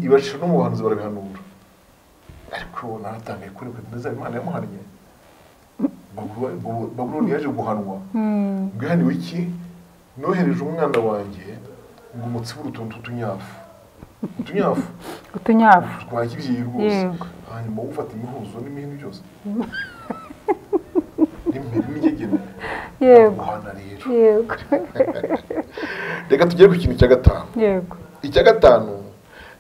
Ibacira no mu bahanuzi barabihanura. Ariko naratangaye kuri Nebukadinezari Imana yamuhannye. Babuloni yaje guhanwa. Ngo ihaniwe iki? Nohereje umwana wanjye ngo umutsibure utuntu tw'utunyafu. Utunyafu? Utunyafu. Twa kibyeyi rwose. Hanyuma ufata imihuzo n'imihini byose. N'impiri n'ingegene. Yego. Guhana rero. Yego. Reka tugere ku kintu cya gatanu. Yego. Icya gatanu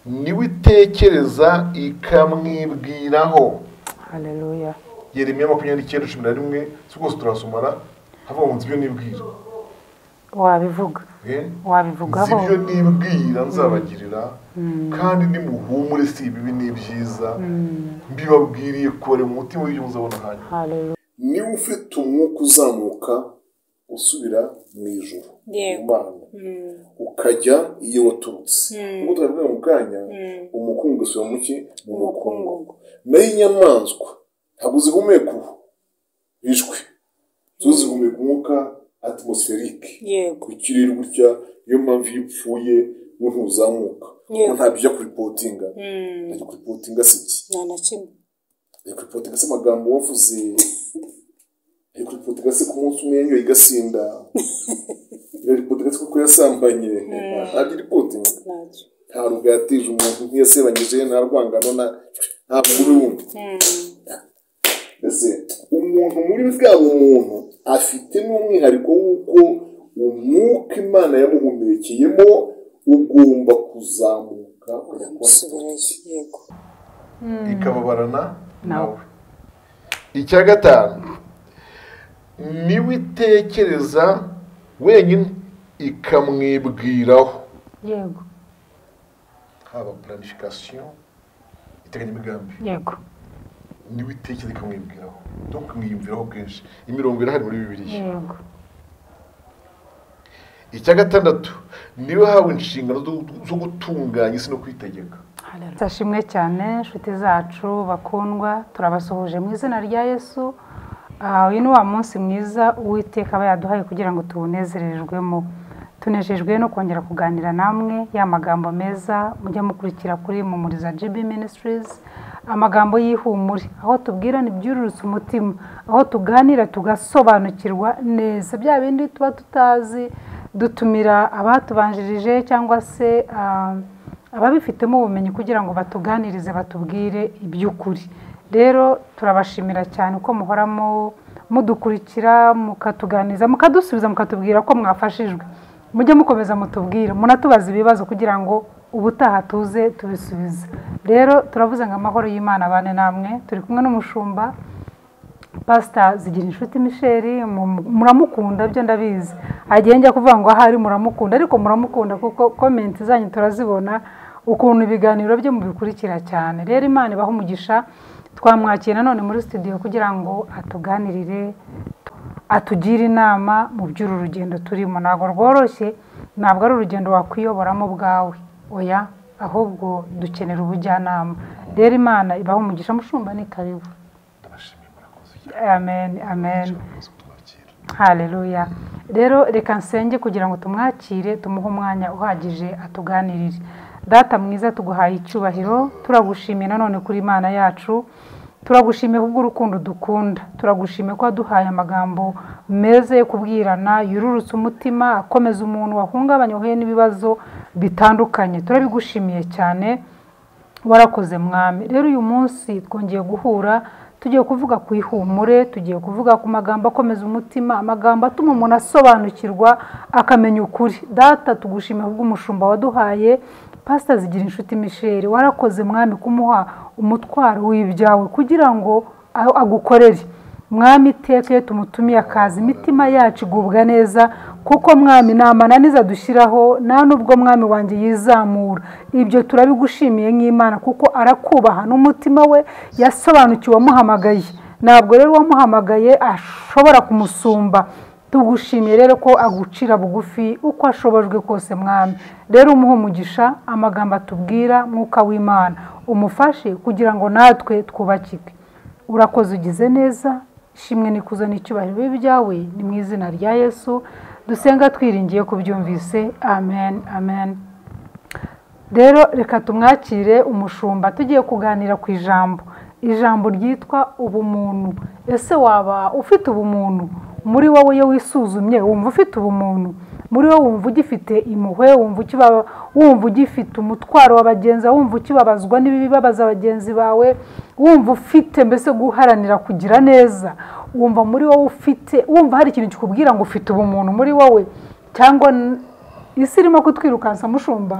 niwe itekereza ikamwibwiraho. Haleluya. Yeremiya 29:11 si rwose turasomara havuga ngo nzi ibyo nibwira. Wabivuga. Wabivugaho. Nzi ibyo nibwira nzabagirira kandi nimuhumure si ibibi n'ibyiza mbibabwiriye kore mu mutima w'ibyo muzabona hanyuma. Haleluya. Niba ufite umwuka uzamuka usubira mu ijuru Imana ukajya iyo waturutse ubwo turavuga mu kanya umukungu usubira mu ki? Mu mukungugu. Nayo inyamaswa ntabwo zihumeka ubu bishwe zo zihumeka umwuka atmospherique ku kirere gutya. Niyo mpamvu iyo upfuye wo ntuzamuka kuko ntabyo ujya kuripotinga. Ajya kuripotinga si iki? Nta na kimwe. Ajya kuripotinga si amagambo wavuze. Ajya kuripotinga se ku munsi umwe yanyoye igasinda. Iraripotinga se kuko yasambanye. Ntabyo iripotinga. Nta ruga yateje umuntu, ntiyasebanyije, nta rwangano, nta mukuru wundi. Mbese umuntu muri bwa bumuntu afite n'umwihariko w'uko umwuka Imana yamuhumekeyemo ugomba kuzamuka yego ikababarana nawe. Icya gatanu niwe itekereza wenyine ikamwibwiraho. Yego. Haba planification iteganyamigambi. Yego. Niwe itekereza ikamwibwiraho. Donc mwiyumviraho kenshi. Imirongo irahari muri Bibiliya. Yego. Icya gatandatu niwe hawe inshingano zo gutunganya isi no kwitegeka. Tashimwe cyane inshuti zacu bakundwa, turabasuhuje mu izina rya Yesu. Uyu ni wa munsi mwiza Uwiteka aba yaduhaye kugira ngo tuwunezererwemo. Tunejejwe no kongera kuganira namwe ya magambo meza mujya mukurikira kuri Mumuriza GB Ministries, amagambo y'ihumure, aho tubwirana ibyururutse umutima, aho tuganira tugasobanukirwa neza bya bindi tuba tutazi. Dutumira abatubanjirije cyangwa se ababifitemo ubumenyi kugira ngo batuganirize batubwire iby'ukuri. Rero turabashimira cyane uko muhoramo mudukurikira, mukatuganiriza, mukadusubiza, mukatubwira ko mwafashijwe. Mujye mukomeza mutubwira, munatubaza ibibazo kugira ngo ubutaha tuze tubisubize. Rero turavuze ngo amahoro y'Imana abane namwe. Turi kumwe n'umushumba Pastor Zigirinshuti Michel, muramukunda byo ndabizi. Agiye njya kuvuga ngo ahari muramukunda, ariko muramukunda kuko comment zanyu turazibona ukuntu ibiganiro byo mubikurikira cyane. Rero Imana ibahe umugisha. Twamwakira none muri studio kugira ngo atuganirire, atugire inama mu by'uru rugendo turimo. Ntabwo rworoshye, ntabwo ari urugendo wakwiyoboramo bwawe, oya, ahubwo dukenera ubujyanama. Rero Imana ibahe umugisha. Mushumba ni karibu. Amen, amen. Haleluya. Rero reka nsenge kugira ngo tumwakire, tumuhe umwanya uhagije atuganirire. Data mwiza, tuguhaye icyubahiro, turagushimiye nanone kuri Imana yacu, turagushimiye kubw'urukundo dukunda, turagushimiye ko waduhaye amagambo meza yo kubwirana, yururutse umutima, akomeza umuntu wahungabanye wahuye n'ibibazo bitandukanye. Turabigushimiye cyane, warakoze Mwami. Rero uyu munsi twongeye guhura, tugiye kuvuga ku ihumure, tugiye kuvuga ku magambo akomeza umutima, amagambo atuma umuntu asobanukirwa akamenya ukuri. Data tugushimiye kubw'umushumba waduhaye Pastor Zigirinshuti Michel, warakoze Mwami kumuha umutwaro w'ibyawe kugira ngo agukorere. Mwami iteka iyo tumutumiye akaza imitima yacu igubwa neza, kuko Mwami nta mananiza dushyiraho, nta nubwo Mwami wanjye yizamura. Ibyo turabigushimiye nk'Imana kuko arakubaha n'umutima we yasobanukiwe wamuhamagaye. Ntabwo rero wamuhamagaye ashobora kumusumba. Tugushimiye rero ko agucira bugufi uko ashobojwe kose Mwami. Rero umuhe umugisha, amagambo atubwira Mwuka w'Imana umufashe kugira ngo natwe twubakike. Urakoze, ugize neza. Ishimwe nikuzo n'icyubahiro bibe byawe, ni mu izina rya Yesu dusenga twiringiye kubyumvise. Amen, amen. Rero reka tumwakire umushumba, tugiye kuganira ku ijambo ryitwa ubumuntu. Ese waba ufite ubumuntu muri wowe? Iyo wisuzumye wumva ufite ubumuntu muri wowe? Wumva ugifite impuhwe? Wumva ugifite umutwaro wa bagenzi? Wumva ukibabazwa n'ibibabaza bagenzi bawe? Wumva ufite mbese guharanira kugira neza? Wumva muri wowe ufite, wumva hari ikintu kikubwira ngo ufite ubumuntu muri wowe? Cyangwa isi irimo kutwirukansa mushumba?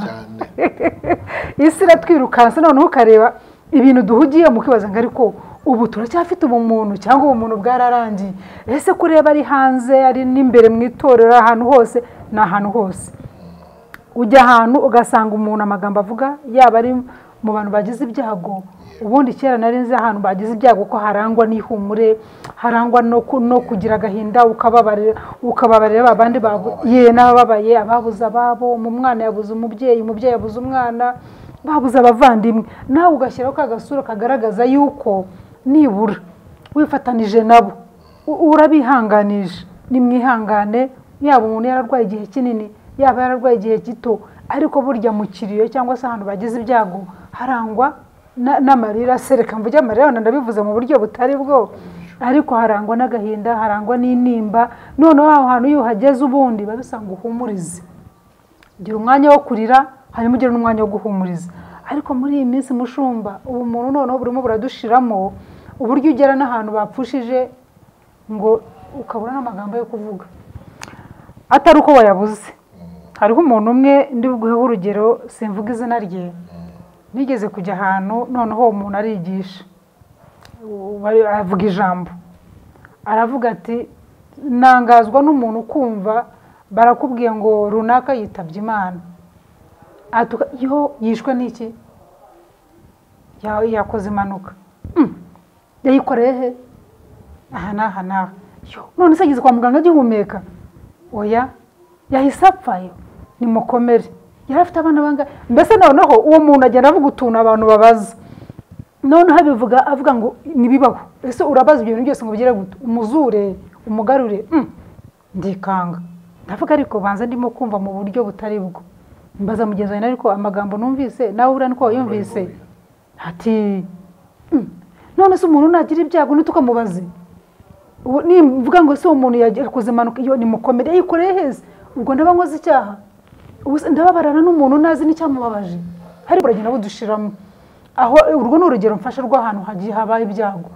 Isi iratwirukansa, noneho ukareba ibintu duhugiye mu kwibaza ngo ariko ubu turacyafite ubumuntu cyangwa ubumuntu bwararangiye? Ese kureba ari hanze, ari n'imbere mu itorero, ahantu hose, ni ahantu hose ujya ahantu ugasanga umuntu amagambo avuga, yaba ari mu bantu bagize ibyago. Ubundi kera nari nzi ahantu bagize ibyago ko harangwa n'ihumure, harangwa no kugira agahinda, ukababarira abandi ye n'abababaye, ababuze ababo, umwana yabuze umubyeyi, umubyeyi yabuze umwana, babuze abavandimwe, nawe ugashyiraho ka gasura kagaragaza yuko nibura wifatanije nabo, urabihanganisha. Nimwihangane, yaba umuntu yararwaye igihe kinini, yaba yararwaye igihe gito, ariko burya mu kiriyo cyangwa se ahantu bagize ibyago harangwa n'amarira. Sereka mvuge amarira, ndabivuze mu buryo butari bwo, ariko harangwa n'agahinda, harangwa n'intimba. Noneho aho hantu iyo uhageze ubundi babisanga uhumurize, gira umwanya wo kurira, hanyuma ugire n'umwanya wo guhumuriza. Ariko muri iyi minsi mushumba, ubumuntu noneho burimo buradushiramo, uburyo ugera n'ahantu bapfushije ngo ukabura n'amagambo yo kuvuga atari uko wayabuze. Hariho umuntu umwe ndi buguheho urugero, simvuga izina rye, nigeze kujya ahantu, noneho uwo muntu arigisha, avuga ijambo, aravuga ati nangazwa n'umuntu kumva barakubwiye ngo runaka yitabye Imana, yo yishwe n'iki? Yakoze impanuka, yayikoreye he? Aha n'aha n'aha. None se ageze kwa muganga agihumeka? Oya, yahise apfayo. Nimukomere, yari afite abana bangahe? Mbese noneho uwo muntu agenda avuga utuntu abantu babaza, noneho abivuga avuga ngo nibibaho. Ese urabaza ibyo bintu byose ngo bigere gute? Umuzure, umugarure. Ndikanga, ndavuga ariko banza ndimo kumva mu buryo butari bwo. Mbaza mugenzi wanjye, ariko amagambo numvise nawe uriya niko wayumvise? Ati none se umuntu nagira ibyago ntitukamubaze? Nimvuga ngo se uwo muntu yakoze impanuka, iyo nimukomere, yayikoreye heza, ubwo ndaba nkoze icyaha? Ndababarana n'umuntu ntazi n'icyamubabaje? Hari buragenda budushiramo. Aho urwo ni urugero mfashe rw'ahantu hagiye habaye ibyago.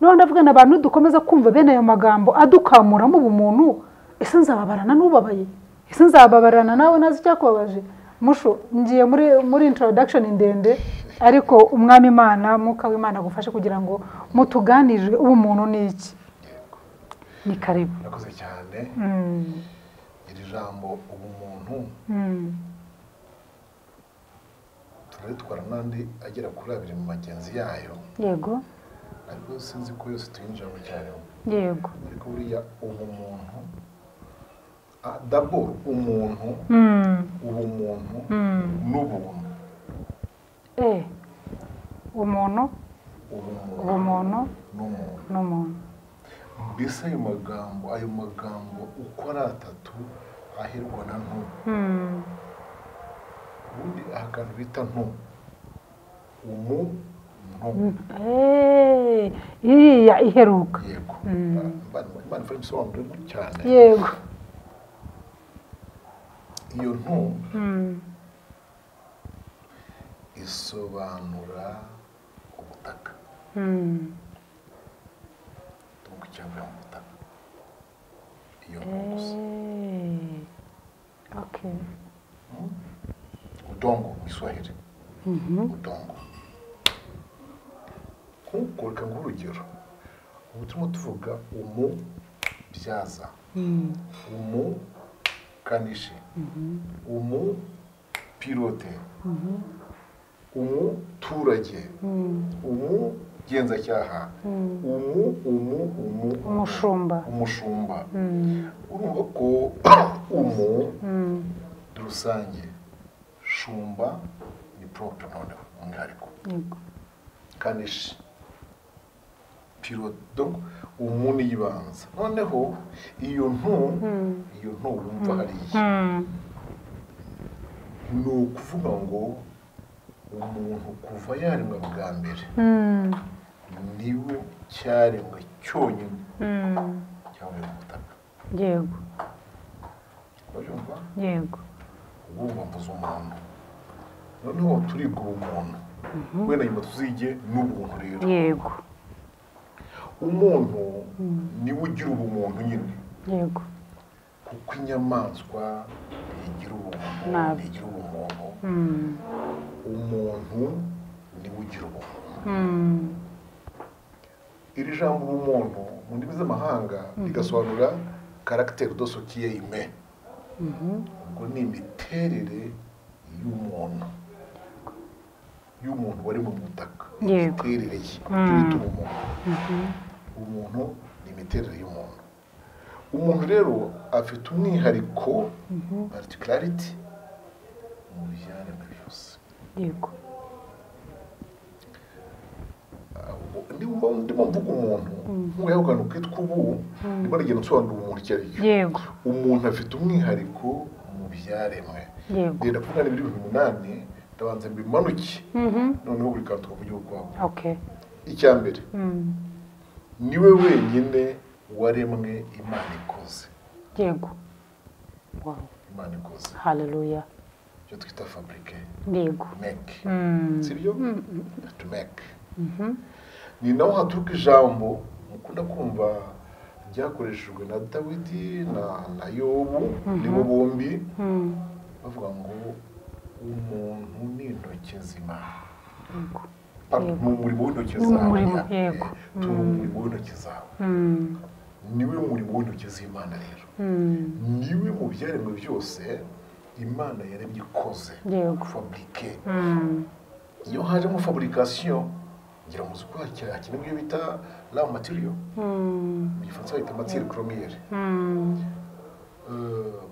Noneho ndavuga n'abantu dukomeza kumva bene ayo magambo adukamuramo ubumuntu, ese nzababarana n'ubabaye? Ese nzababarana nawe ntazi icyakubabaje? Musho, ngiye muri introduction ndende, ariko Umwami Imana, Mwuka w'Imana agufashe kugira ngo mutuganirire ubumuntu ni iki. Ni karibu. Murakoze cyane. Iri jambo ubumuntu turaritwara n'andi agera kuri abiri mu magenzi yayo. Yego. Ariko sinzi ko yose tuyinjiramo icyarimwe. Yego. Ariko buriya ubumuntu, d'abord umuntu, ubumuntu n'ubuntu. Umuntu, ubumuntu n'umuntu. Mbese ayo magambo uko ari atatu aherwa na ntu. Ubundi akantu bita ntu, umu ntu. Iriya iheruka. Yego. Imana ifashe ibisobanuro cyane. Yego. Iyo ntu isobanura ubutaka. Cyangwa mu butaka. Iyo ntu gusa. Okay. Udongo mu Kiswahili. Udongo. Nkuko reka nguhe urugero, ubu turimo tuvuga umubyaza, umukanishi, umupilote, umuturage, umugenzacyaha, umushumba. Urumva ko umu rusange, shumba ni propre noneho umwihariko, kanishi, pilote, donc umu ni ibanza. Noneho iyo ntu wumva hariya ni ukuvuga ngo Umuntu kuva yaremwa bwa mbere niwe cyaremwe cyonyine cyavuye mu butaka. Yego. Urabyumva? Yego. Ubwo mvuze umuntu, noneho turiga ubumuntu, wenda nyuma tuzige n'ubuntu rero. Yego. Umuntu niwe ugira ubumuntu nyine. Yego. Kuko inyamaswa ntigira ubumuntu, ntigira ubumuntu. Umuntu niwe ugira ubumuntu. Iri jambo ubumuntu mu ndimi z'amahanga rigasobanura caractère de ce qui est humain. Ubwo ni imiterere y'umuntu, y'umuntu wari mu butaka. Imiterere ye, icyo bita ubumuntu. Umuntu ni imiterere y'umuntu. Umuntu rero afite umwihariko, particularity, mu byaremwe byose. Yego. Ndimo mvuga umuntu nk'uyaho kitwa ubu, ndimo ndagenda nsobanura umuntu icyo ari cyo. Yego. Umuntu afite umwihariko mu byaremwe. Ndenda kuvuga n'ibiri 8, ndabanza mbimanuke, noneho buri kantu tukavuga ukwako. Okay. Icya mbere, niwe wenyine waremwe Imana ikoze. Yego. Wow. Imana ikoze. Hallelujah. Icyo twita fabrique. Yego. Make. Sibyo? To make. Ni naho haturuka ijambo mukunda kumva ryakoreshejwe na Dawidi na Yobu, nibo bombi bavuga ngo umuntu ni intoki z'Imana. Ni umurimo w'intoki zawe. Yego. Turi umurimo w'intoki zawe. Niwe murimo w'intoki z'Imana rero. Niwe mu byaremwe byose Imana yaremye ikoze. Fabrique. Iyo hajemo fabrication, ngira ngo uzi ko hakenewe ibyo bita raw material. Mu gifaransa bayita matière première.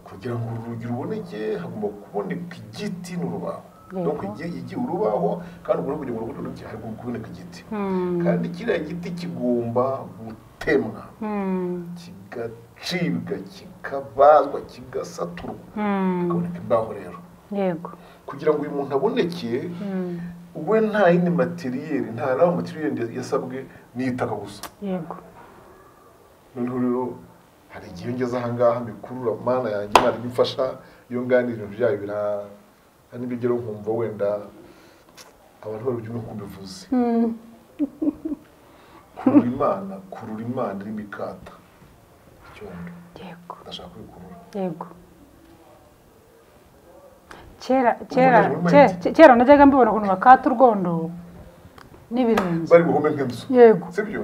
Kugira ngo urugi ruboneke hagomba kuboneka igiti n'urubaho. Donc igihe urubaho kandi ugomba kugira ngo urugi hagomba kuboneka igiti. Kandi kiriya giti kigomba gutemwa, kigacibwa, kikabazwa, kigasaturwa, hakaboneka imbaho rero. Yego. Kugira ngo uyu muntu aboneke, we nta yindi materiel, nta raw material yasabwe, ni itaka gusa. Yego. Noneho rero hari igihe ngeze aha ngaha mbikurura, Mana yanjye, Imana imfasha, iyo nganira ibintu byayo hari n'ibyo ngeraho nkumva wenda abantu bari bubyumve nk'uko mbivuze. Kurura Imana irimo ikata icyondo. Yego. Ndashaka kubikurura. Yego. Kera najyaga mbibona ukuntu bakata urwondo n'ibirenge. Bari buhome nk'inzu. Yego. Sibyo?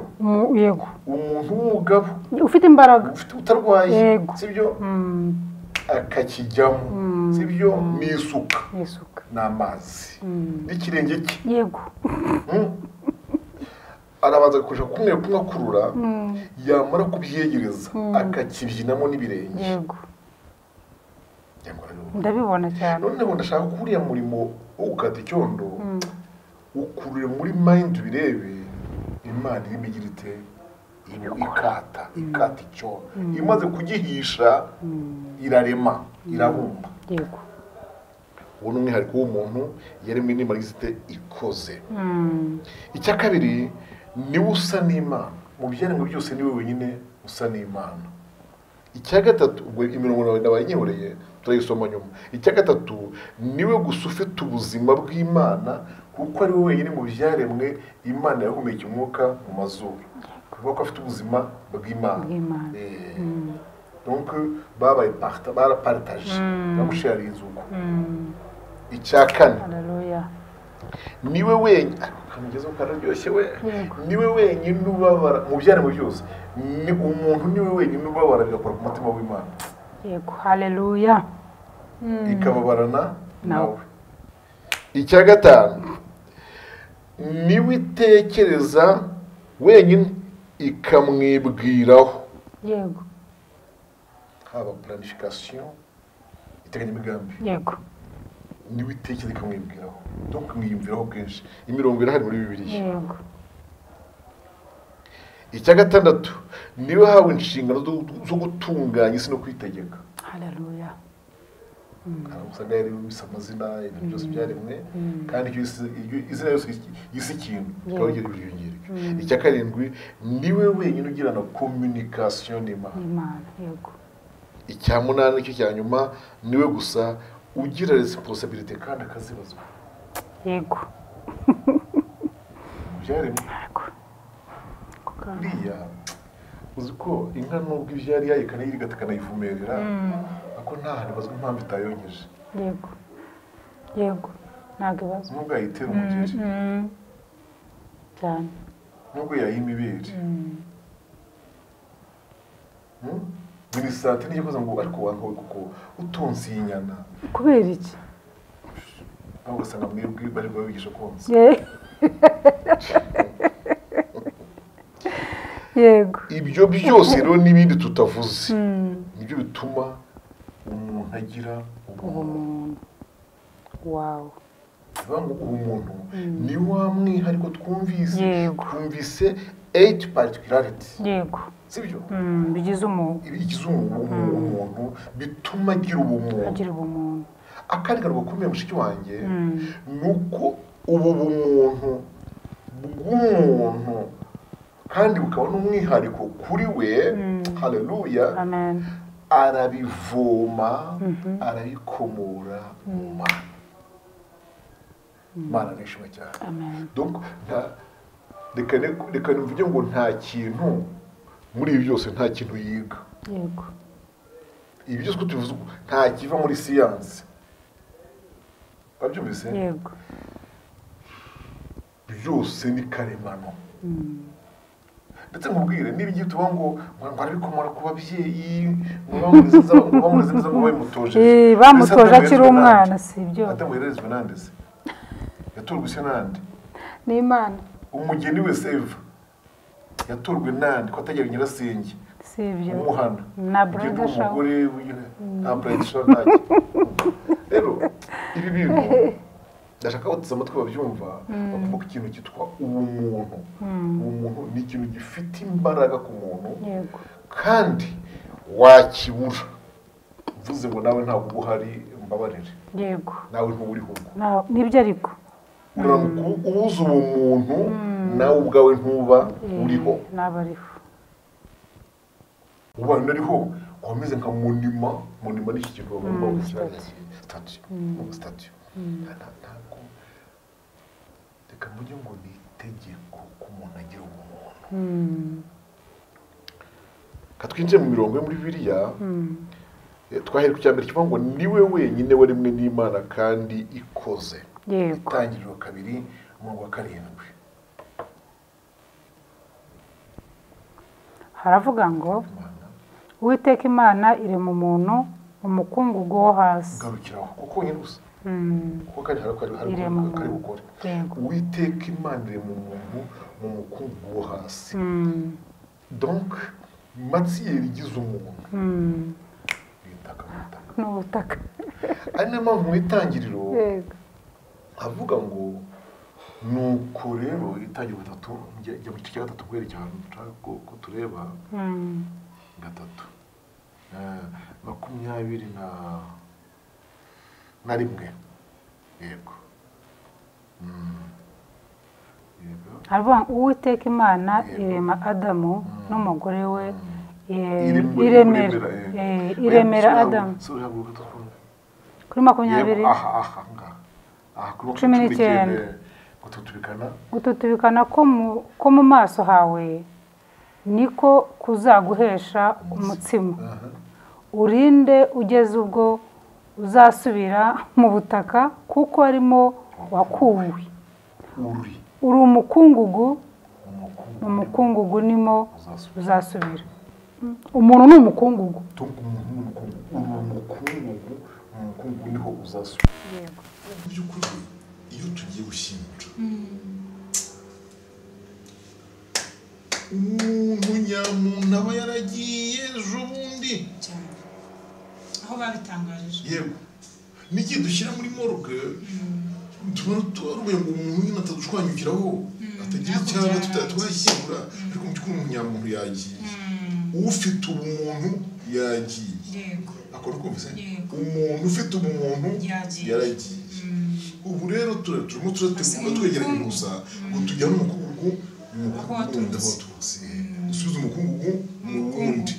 Yego. Umuntu w'umugabo ufite imbaraga, ufite utarwaye. Yego. Sibyo? Akakijyamo. Sibyo? N'isuka. N'isuka. N'amazi. N'ikirenge cye. Yego. Arabanza agakoresha kumwe akurura, yamara kubyegereza akakibyinamo n'ibirenge. Yego. Ndabibona cyane. Noneho ndashaka ko uriya murimo wo gukata icyondo ukurure muri mind birebe Imana irimo igira ite, ikata icyondo. Imaze kugihisha irarema, irabumba. Yego. Uwo ni umwihariko w'umuntu yaremwe n'Imana igize ikoze. Icya kabiri, niwe usa n'Imana. Mu byaremwe byose niwe wenyine usa n'Imana. Icya gatatu, ubwo imirongo nabaye nyihoreye turayisoma nyuma. Icya gatatu, niwe gusa ufite ubuzima bw'Imana, kuko ari we wenyine mu byaremwe Imana yahumeka umwuka mu mazuru. Kuvuga ko afite ubuzima bw'Imana. Donc babaye barapartage, bamushariye inzuko. Icya kane, niwe wenyine, kamugezeho kararyoshye we, niwe wenyine ubabara mu byaremwe byose. Ni umuntu niwe wenyine ubabara bigakora ku mutima w'Imana. Yego, haleluya. Ikababarana nawe. Icya gatanu, niwe itekereza wenyine ikamwibwiraho. Yego. Haba planification, iteganya imigambi. Yego. Niwe itekereza ikamwibwiraho. Donc mwiyumviraho kenshi. Imirongo irahari muri Bibiliya. Yego. Icya gatandatu, niwe hawe inshingano zo gutunganya isi no kwitegeka. Haleluya. Usanga yari bisa amazina ibintu byose byaremwe kandi izina yose yise ikintu kikaba rigira iryo ngiryo. Icya karindwi niwe wenyine ugirana communication n'Imana. Yego. Icya munani cyo cya nyuma niwe gusa ugira responsibility kandi akazibazwa. Yego. Byaremwe. Buriya uzi ko inka nubwo ibyari yayikana yirigata akanayivumerera ako nta hantu bazwi impamvu itayonkeje. Yego. Yego. Ntabwo ibazwa. Nubwo yayitera umugeri. Cyane. Nubwo yayima ibere. Minisante niyo koza ngo ariko wanka kuko utonze iyi nyana. Kubera iki? Aho ugasanga mwebwe bari babigisha konsa. Yego. Ibyo byose rero n'ibindi tutavuze nibyo bituma umuntu agira ubumuntu. Wow. Bangu ubumuntu ni wa mwihariko twumvise. Twumvise 8 particularities. Yego. Sibyo? Bigize umuntu. Bigize umuntu bituma agira ubumuntu. Agira ubumuntu. Akandi kantu gakomeye mushiki wanjye nuko ubu bumuntu bw'umuntu kandi bukaba n'umwihariko kuri we. Haleluya. Amen. Arabivoma, arabikomora mu Mana. Mana nishimwe cyane. Amen. Donc reka mvuge ngo nta kintu muri ibi byose nta kintu yiga. Yego. Ibi byose ko tubivuze nta kiva muri siyansi. Babyumvise? Yego. Byose ni karemano. Ndetse nkubwire niba igihe tuba ngo arabikomora ku babyeyi ngo bamureze neza ngo bamutoje. Bamutoje akiri umwana si ibyo. Adamu yarezwe nande se? Yatorwe se nande? Ni Imana. Umugeni wese Eva yatorwe nande ko atagira nyirasenge? Si ibyo. Umuhana. Na brother shower. Na brother shower ntacyo. Rero ibi bintu ndashaka ko bateze amatwi babyumva bakumva ikintu cyitwa ubumuntu. Ubumuntu ni ikintu gifite imbaraga ku muntu. Yego. Kandi wakibura mvuze ngo nawe ntabwo uba uhari mbabarire. Yego. Nawe nturiho. Nibyo ariko. Ubuze ubumuntu nawe ubwawe ntuba uriho. Naba ariho. Uba unariho wameze nka monima. Monima ni iki kintu bagomba gushyira statue. Ntabwo reka mvuge ngo ni itegeko ko umuntu agira ubumuntu. Katwinjiye mu mirongo yo muri Bibiliya twahera ku cya mbere kivuga ngo niwe wenyine waremwe n'Imana kandi ikoze. Yego. Itangiriro 2 umurongo wa 7. Haravuga ngo Uwiteka Imana irema umuntu umukungugu wo hasi. Garukiraho kuko nyine gusa. Kuko kandi hari gukora. Uwiteka Imana irema umuntu mu mukungugu wo hasi. Donc matiyeri igize umuntu. N'ubutaka. Ari nayo mpamvu mu itangiriro avuga ngo nuko rero itangiriro 3 njya mu gice cya 3 guhera ahantu nshaka ko tureba 3 21. Yego. Yego. Aravuga ngo Uwiteka Imana irema Adamu n'umugore we iremera Adamu. Kuri 20. 19. Gututubikana ko mu maso hawe niko kuzaguhesha umutsima. Urinde ugeze ubwo uzasubira mu butaka kuko arimo wakuwe. Uri umukungugu, mu mukungugu nimo uzasubira. Umuntu ni umukungugu. Uri umukungugu, mu mukungugu niho uzasubira. Yego. Mu by'ukuri iyo tugiye gushyingura umuntu nyamuntu aba yaragiye ejo bundi cyane aho babitangarije. Yego. N'igihe dushyira muri morgue tubona tubaruye ngo umuntu nyine atadushwanyukiraho atagira icyaba twashyingura, ariko mu by'ukuri umuntu nyamuntu yagiye. Ufite ubumuntu yagiye. Yego. Akora ukumvise umuntu ufite ubumuntu yaragiye. Ubu rero turimo turategura twegeranya gusa ngo tujyane umukungugu mu waturutse, dusubize umukungugu mu wundi.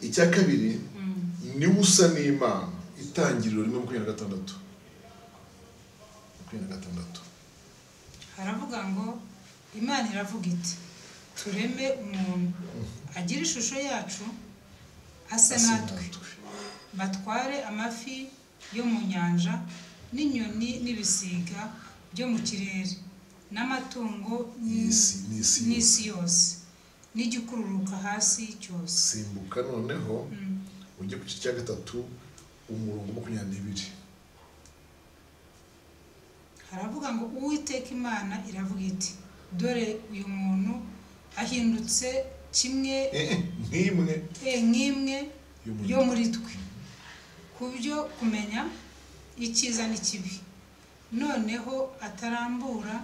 Icya kabiri niwe usa n'Imana. Itangiriro 1:26. 26 haravuga ngo Imana iravuga iti tureme umuntu agira ishusho yacu ase natwe, batware amafi yo mu nyanja n'inyoni n'ibisiga byo mu kirere n'amatungo n'isi yose n'igikururuka hasi cyose. Simbuka noneho ujye ku gice cya 3 umurongo 22. Haravuga ngo Uwiteka Imana iravuga iti dore uyu muntu ahindutse kimwe nk'imwe yo muri twe ku byo kumenya icyiza n'ikibi, noneho atarambura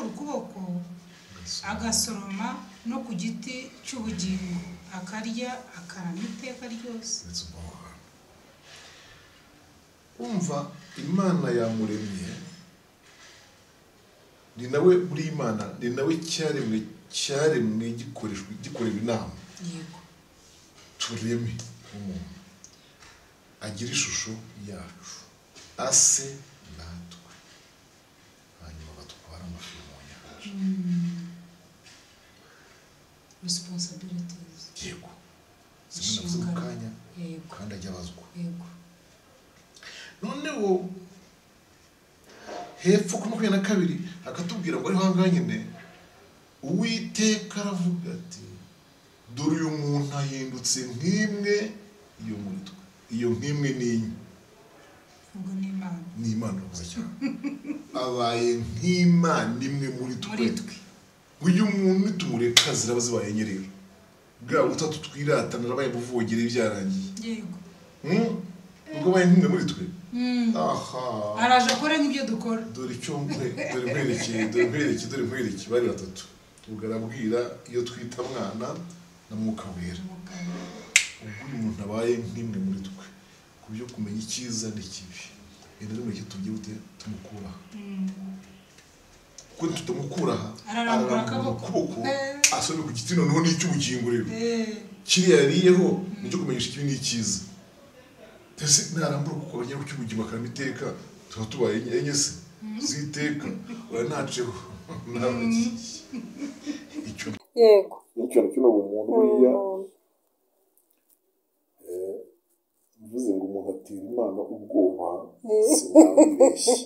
ukuboko agasoroma no ku giti cy'ubugingo akarya akarama iteka ryose. Umva, Imana yamuremye, ni nawe buri Imana, ni nawe cyaremwe gikoreshwa gikorewe inama. Yego, tureme umuntu agira ishusho yacu ase natwe, hanyuma batwara amafi mu nyanja. Responsibilities. Yego, zimwe mu kanya kandi ajya abazwa. Yego. Noneho hepfo kuri 22 akatubwira ngo ariho ahangaha nyine Uwiteka aravuga ati dore uyu muntu ahindutse nk'imwe yo muri twe. Iyo nk'imwe ni inye, ubwo ni Imana, ni Imana urakoze cyane. Abaye nk'Imana imwe muri twe. Uyu muntu nitumureka ziraba zibaye enye rero, bwa butatu twiratana arabaye buvogere byarangiye. Yego. Ubwo abaye nk'imwe muri twe. Aha, araje akora nk'ibyo dukora. Dore icyo dore nkwerekeye, dore nkwerekeye, bari batatu. Ubwo arabwira iyo twita mwana na Mwuka Wera. Ubwo uyu muntu abaye nk'imwe muri twe ku byo kumenya icyiza n'ikibi, rero nimureke tubyihute tumukura. Kuko tutamukura aha ararambura akaboko asome ku giti noneho n'icy'ubugingo rero kiriya yariyeho nicyo kumenyesha ikibi n'icyiza. Ese narambura kuko abagera ku cy'ubugingo akarama iteka, tuba tubaye enye se ziteka uranaceho nawe icyo. Yego, nicyo kino ubumuntu buriya mvuze ngo umuntu atira Imana ubwoba sinabibeshye.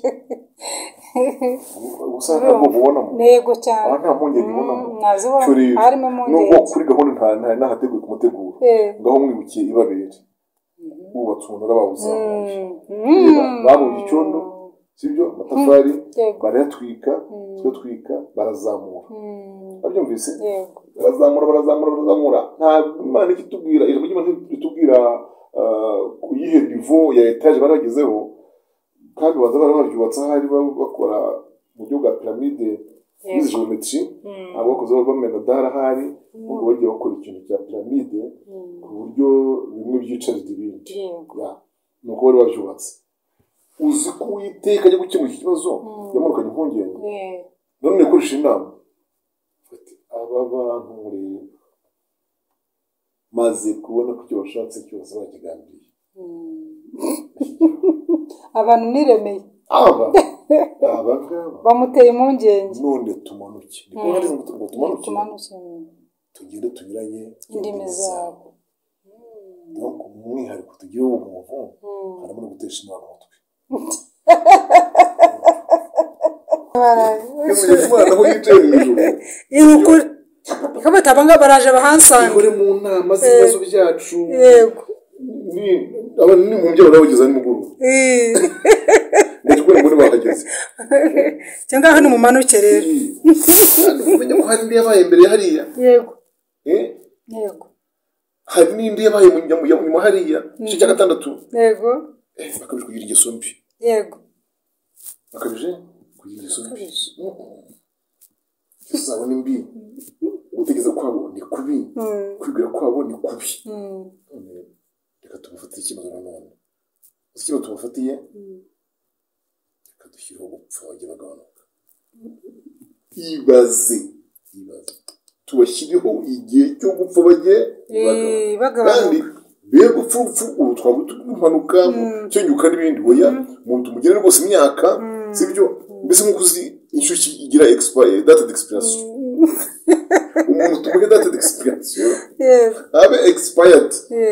Gusa ntabwo ubonamo. Yego cyane. Aha nta mpungenge ubonamo. Nazibona harimo impungenge. Nubwo kuri gahunda nta nahateguye kumutegura. Ngaho mwibukiye ibabere. Bubatse umunara bawuzamuye. Babumbye icyondo, sibyo, amatafari barayatwika, tuyatwika barazamura. Babyumvise? Barazamura barazamura barazamura. Nta Imana ikitubwira, ijambo ry'Imana ritubwira ku yihe niveau ya etage baragezeho, kandi baza barabyubatse ahari bakora mu buryo bwa piramide n'izi geometry, ntabwo bakoze bamena dara ahari, ubwo bagiye bakora ikintu cya piramide ku buryo bimwe byicarira ibindi. Nuko bari babyubatse. Uzi ko Uwiteka ajya gukemura iki kibazo yamanukanye impungenge. None yakoresheje inama ati aba bantu mureba maze kubona ko icyo bashatse cyose bakigambiriye. Abantu niremeye aba ngaba bamuteye impungenge. None tumanuke, niko handitse ngo tumanuke tugende tunyuranye indimi zabo. Donc umwihariko tugira uwo muntu harimo no gutesha Imana umutwe. Imana aho yicaye mu ijuru Kama tabanga baraje bahansanga ihore mu nama z'ibibazo byacu. Yego, ni abantu ni mu byo barabageza nimugoroba. Ndetse ngo bahageze cyangwa hano mumanuke rero. Umenya ko hari indi yabaye mbere hariya. Yego. Yego, hari n'indi yabaye nyuma hariya igice cya 6. Yego, bakabije kugira ingeso mbi. Yego, bakabije kugira ingeso mbi. Ingeso zabo ni mbi, gutekereza kwabo ni kubi, kwibwira kwabo ni kubi. None reka tubafatire icyemezo nanone. Uzi icyemezo tubafatiye? Reka dushyireho gupfa bajye bagabanuka. Ibaze, ibaze, tubashyireho igihe cyo gupfa bajye bagabanuka. Kandi be gupfa urupfu ubu twavuga impanuka, cyenyuka n'ibindi, oya, umuntu tumugere rwose imyaka, sibyo? Mbese nk'uko uzi inshyushyu igira date d'expiration, umuntu tumuhe date d'expiration, abe expired,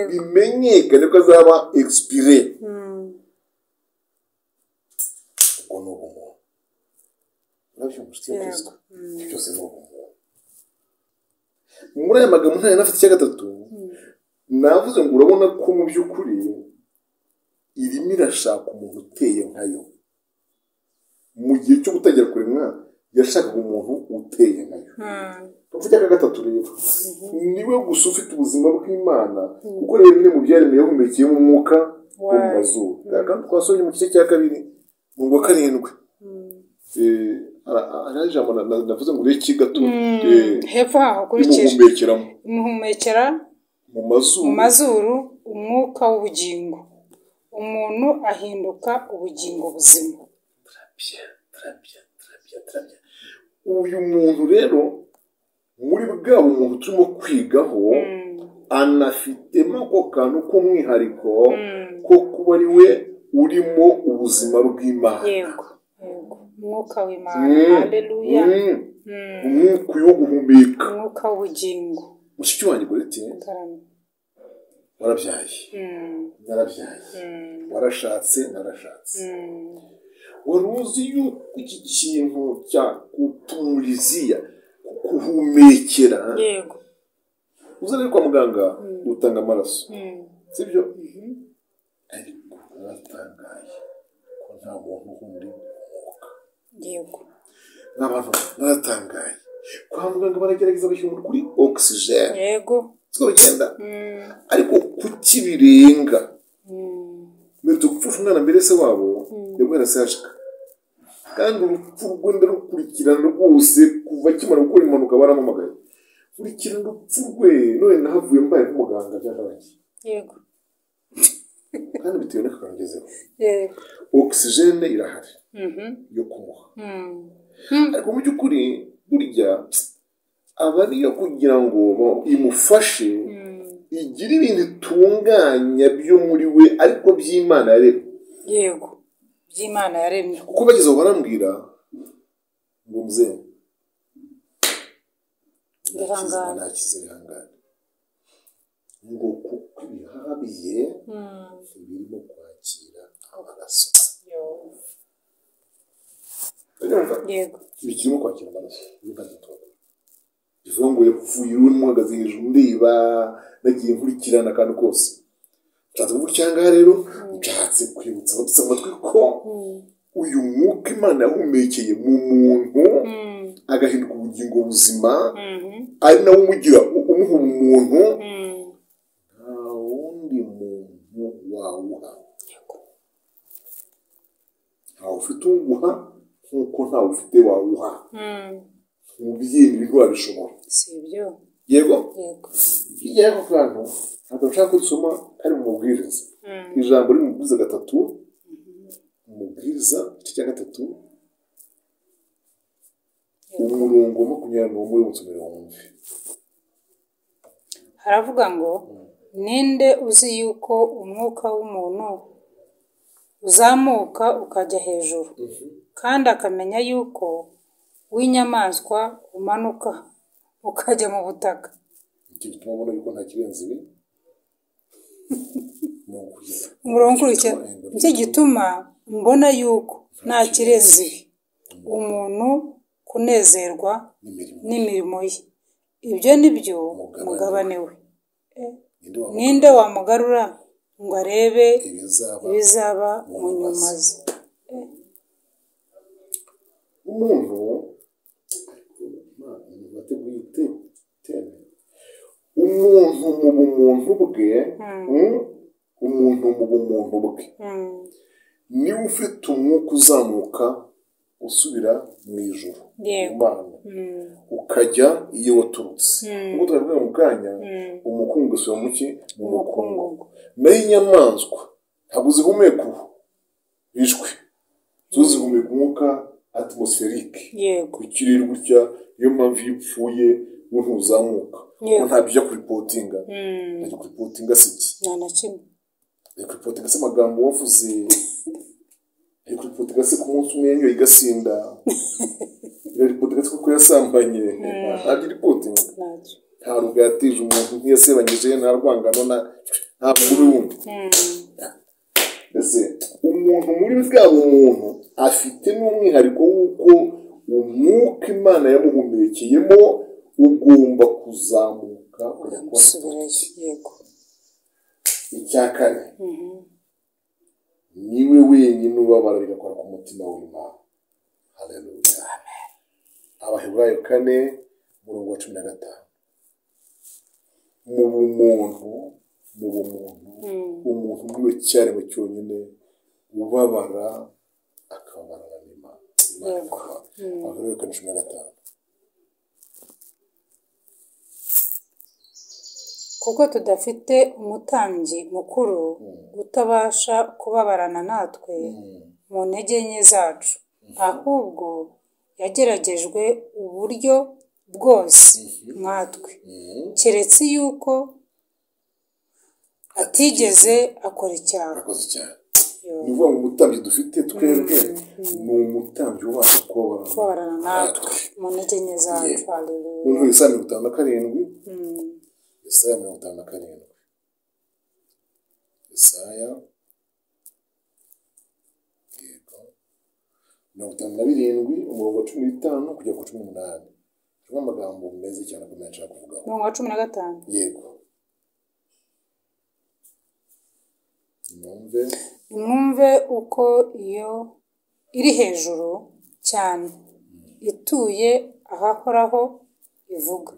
bimenyekane ko azaba expiré. Ubwo ni ubumuntu. Urabyumva, inshuti ya Kristo? Ibyo byose ni ubumuntu. Muri aya magambo ntayo nafite icya gatatu navuze ngo urabona ko mu by'ukuri irimo irashaka umuntu uteye nkayo. Mu gihe cyo gutangira kuremwa yashakaga umuntu uteye nkayo. Tuvuge aka gatatu rero, niwe gusa ufite ubuzima bw'Imana, kuko rero bimwe mu byaremwe yahumekeyemo umwuka wo mu mazuru. Kandi twasomye mu gice cya 2 umurongo wa 7. Hari ijambo navuze ngo ureke gato, hepfo haho ukurikije imuhumekeramo imuhumekera mu mazuru, mu mazuru umwuka w'ubugingo, umuntu ahinduka ubugingo buzima. Uyu muntu rero muri bwa bumuntu turimo kwigaho, anafitemo ako kantu k'umwihariko ko kuba ari we urimo ubuzima bw'Imana. Yego, yego, umwuka w'Imana. Haleluya. Umwuka wo guhumeka, umwuka w'ubugingo. Mushiki wanjye Goreti, warabyaye, narabyaye, warashatse, narashatse. Wari uzi yuko iki kintu cya kupumuriziya, kuhumekera, yego, uza rero kwa muganga utanga amaraso, sibyo? Ariko naratangaye ko nta muntu wundi umwuka. Yego, n'abantu naratangaye, kwa muganga baragerageza bashyira umuntu kuri oxygene, yego, siko bigenda, ariko kuki birenga? Mbere gupfusha umwana mbere se wabo yaguhera sashika, kandi urupfu rwe ndarukurikirana rwose kuva akimara gukora impanuka baramamagaye, kurikirana urupfu rwe, none nahavuye mbaye nk'umuganga byararangiye. Yego, kandi bitewe n'akantu ngezeho. Yego, oxygene irahari yo kumuha, ariko mu by'ukuri burya aba ariyo kugira ngo imufashe igire ibintu itunganya byo muri we, ariko by'Imana yaremye. Yego, by'Imana yaremye. Kuko bageze aho barambwira ngo mzee ntakize ihangane, ngo kuko ibihaha bye birimo kwakira amaraso. Yego, bikirimo kwakira amaraso. Bivuga ngo yapfuye umuhagaze hejuru ndeba, nagiye nkurikirana akantu kose. Nshatse kuvuga cyangwa rero nshatse kwibutsa abatutsi amatwi ko uyu mwuka Imana yahumekeye mu muntu agahinduka ubugingo buzima, ari nawe umugira umuha umuntu, nta wundi muntu wawuha. Ntawe ufite uwuguha nk'uko ntawe ufite wawuha. Umubyeyi ntiwabishobora. Si ibyo? Yego, Yego. Hirya y'ako kantu ntabwo nshaka ko dusoma kari mu mubwiriza, ijambo riri mu mubwiriza 3, umubwiriza igice cya 3, umurongo wa 21 w'umusomero wumve. Haravuga ngo ninde uzi yuko umwuka w'umuntu uzamuka ukajya hejuru, kandi akamenya yuko w'inyamaswa umanuka ukajya mu butaka. Icyo gituma ubona yuko nta kirenze ibi. Umurongo ukurikira, nicyo gituma mbona yuko nta kirenze ibi, umuntu kunezerwa n'imirimo ye, ibyo ni byo mugabane we. Ninde wamugarura ngo arebe ibizaba mu nyuma ze? Umuntu umuntu mu bumuntu bwe, umuntu mu bumuntu bwe niwe ufite umwuka uzamuka usubira mu ijuru mu Mana, ukajya iyo waturutse. Nk'uko twabivuga mu kanya, umukungugu usubira mu ki? Mu mukungugu. Nayo inyamaswa ntabwo zihumeka ubu bishwe, zo zihumeka umwuka atmospherique ku kirere gutya. Niyo mpamvu iyo upfuye wo ntuzamuka, kuko ntabyo ujya kuripotinga. Ujya kuripotinga si iki? Nta na kimwe. Ujya kuripotinga se amagambo wavuze? Ujya kuripotinga se ku munsi umwe yanyoye igasinda? Ujya kuripotinga se kuko yasambanye? Ntabyo iripotinga. Nta rugo yateje umuntu, ntiyasebanyije, nta rwangano, nta mugore wundi. Mbese umuntu muri bwa bumuntu afite n'umwihariko w'uko umwuka Imana yamuhumekeyemo ugomba kuzamuka ugasubirayo. Yego. Icya kane, niwe wenyine ubabara bigakora ku mutima w'Imana. Haleluya. Abaheburayo 4:15. Mu bumuntu, umuntu niwe cyaremwe cyonyine ubabara akababarana n'Imana. Abaheburayo 4:15. Kuko tudafite umutambyi mukuru utabasha kubabarana natwe mu ntege nke zacu, ahubwo yageragejwe uburyo bwose nkatwe, keretse yuko atigeze akora icyaha. Ni ukuvuga ngo umutambyi dufite twebwe ni umutambyi ubasha kubabarana natwe mu ntege nke zacu. Noneho Yesaya 57. Yesaya 57. Yesaya yego 57 umurongo wa 15 kugera ku 18. Harimo amagambo meza cyane akomeye nshaka kuvugaho. Umurongo wa 15. Yego. Nimwumve uko iyo iri hejuru cyane ituye ahahoraho ivuga.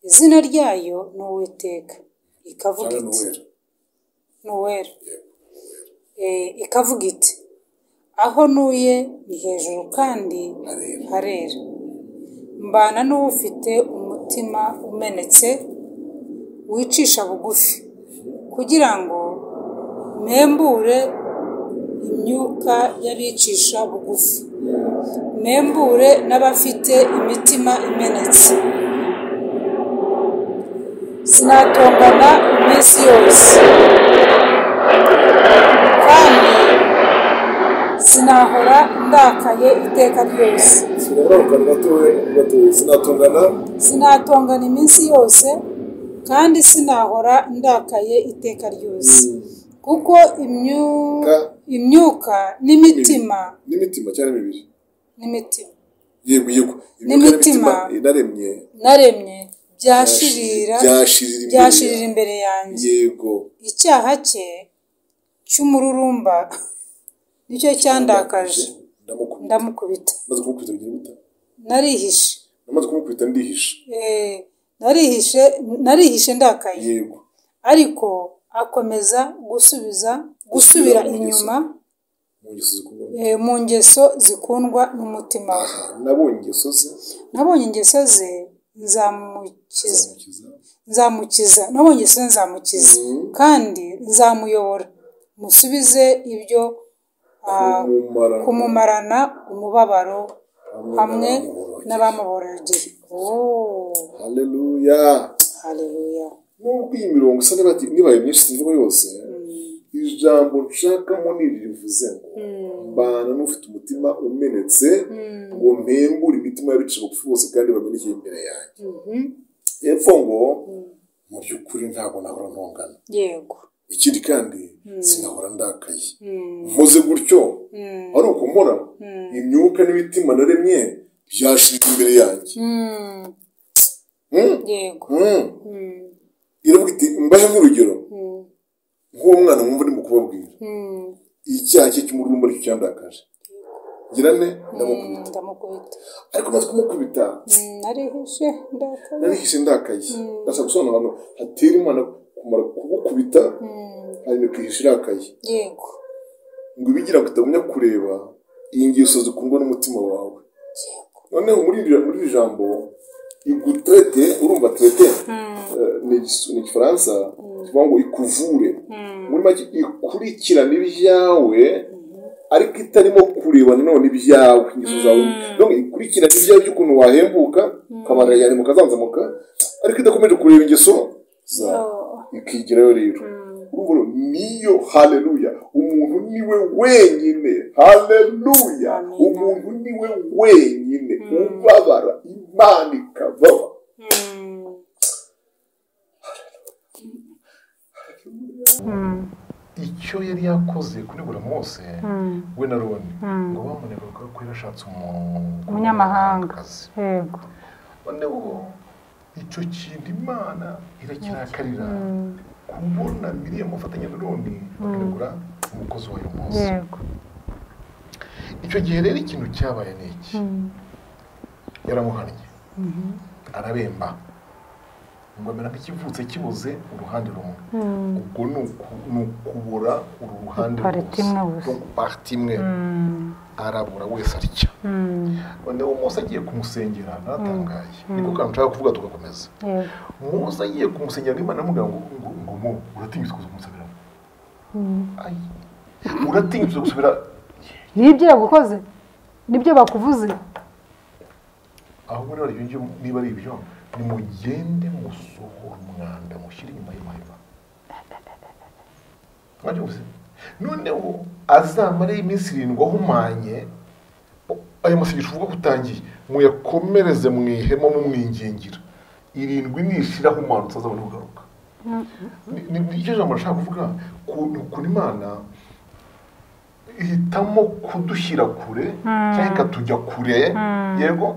Izina ryayo ni Uwiteka, ikavuga iti ni Uwera. Ikavuga iti aho ntuye ni hejuru kandi harera, mbana n'ufite umutima umenetse wicisha bugufi, kugira ngo mpembure imyuka y'abicisha bugufi, mpembure n'abafite imitima imenetse. Sinatongana iminsi yose, kandi sinahora ndakaye iteka ryose. Sinatongana iminsi yose, kandi sinahora ndakaye iteka ryose, kuko imyuka n'imitima n'imitima naremye byashirira imbere yanjye. Yego. Icyaha cye cy'umururumba nicyo cyandakaje, ndamukubita. Narihishe. Narihishe ndakaye. Yego. Ariko akomeza gusubira inyuma mu ngeso zikundwa n'umutima we. Nabonye ingeso ze nzamukiza, nabonye ingeso nzamukiza, kandi nzamuyobora musubize ibyo kumumarana umubabaro hamwe n'abamuborogeye. Haleluya. Haleluya. Nubwo iyi mirongo isa nibaye myinshi simvuga yose, ijambo nshakamo ni rivuze ngo mbana n'ufite umutima umenetse, ngo mpembure imitima y'abicisha bugufi bose kandi bamenekeye imbere yanjye. Hepfo ngo mu by'ukuri ntabwo nahora ntongana. Yego. Ikindi kandi sinahora ndakaye. Mpoze gutyo ari uko mpora imyuka n'imitima naremye byashirira imbere yanjye. Yego. Iravuga iti mbahe nk'urugero nk'uwo mwana mwumva ndimo kubabwira, icyaha cye cy'umururumba aricyo cyandakaje, ngira nte ndamukubita. Ariko maze kumukubita narihishe ndakaye. Ndashaka gusobanura ahantu hatera Imana kumara kugukubita hanyuma ikihisha irakaye. Yego. Ngo ibigira ngo itagumya kureba Ingeso zikundwa n'umutima wawe. Noneho muri iri jambo igutraite, urumva traite ni igifaransa kivuga ngo ikuvure. Muri make ikurikirana ibyawe ariko itarimo kureba nanone ibyawe, ingeso zawe. Donc ikurikirana ibyawe by'ukuntu wahembuka, ukabara yani mukazanzamuka, ariko idakomeje kureba ingeso zawe. Ikigerayo rero. Urumva niyo, haleluya, umuntu niwe wenyine, haleluya, umuntu niwe wenyine ubabara Imana ikababa. Icyo yari yakoze kuri buri Mose we na Aroni ngo bamunegaga ko yarashatse umunyamahanga. Yego. Noneho icyo kintu Imana irakirakarira kubona Miriam afatanya na Aroni bakanegura umukozi wayo Mose. Yego. Icyo gihe rero ikintu cyabaye ni iki? Yaramuhannye, arabemba, ngo amera nk'ikivutse kibuze uruhande rumwe. Ubwo ni ukubura uru ruhande rwose, parti imwe, arabura wese atya. Noneho Mose agiye kumusengera, naratangaye, niko kantu nshaka kuvuga tugakomeza. Mose agiye kumusengera, Imana iramubwira ngo ngo uratinyutse kuza kumusabira? Uratinyutse gusubira? Nibyo yagukoze, nibyo bakuvuze. Ahubwo niba ari ibyo, nimugende musohora umwanda mushyire inyuma y'amahema. Noneho azamare iminsi 7 ahumanye, ayo masengesho uvuga ko utangiye muyakomereze mu ihema mumwingingira. 7 nishira ahumanutse azabona kugaruka. Nicyo jambo nashaka kuvuga, ukuntu Imana ihitamo kudushyira kure cyangwa ikatujya kure, yego,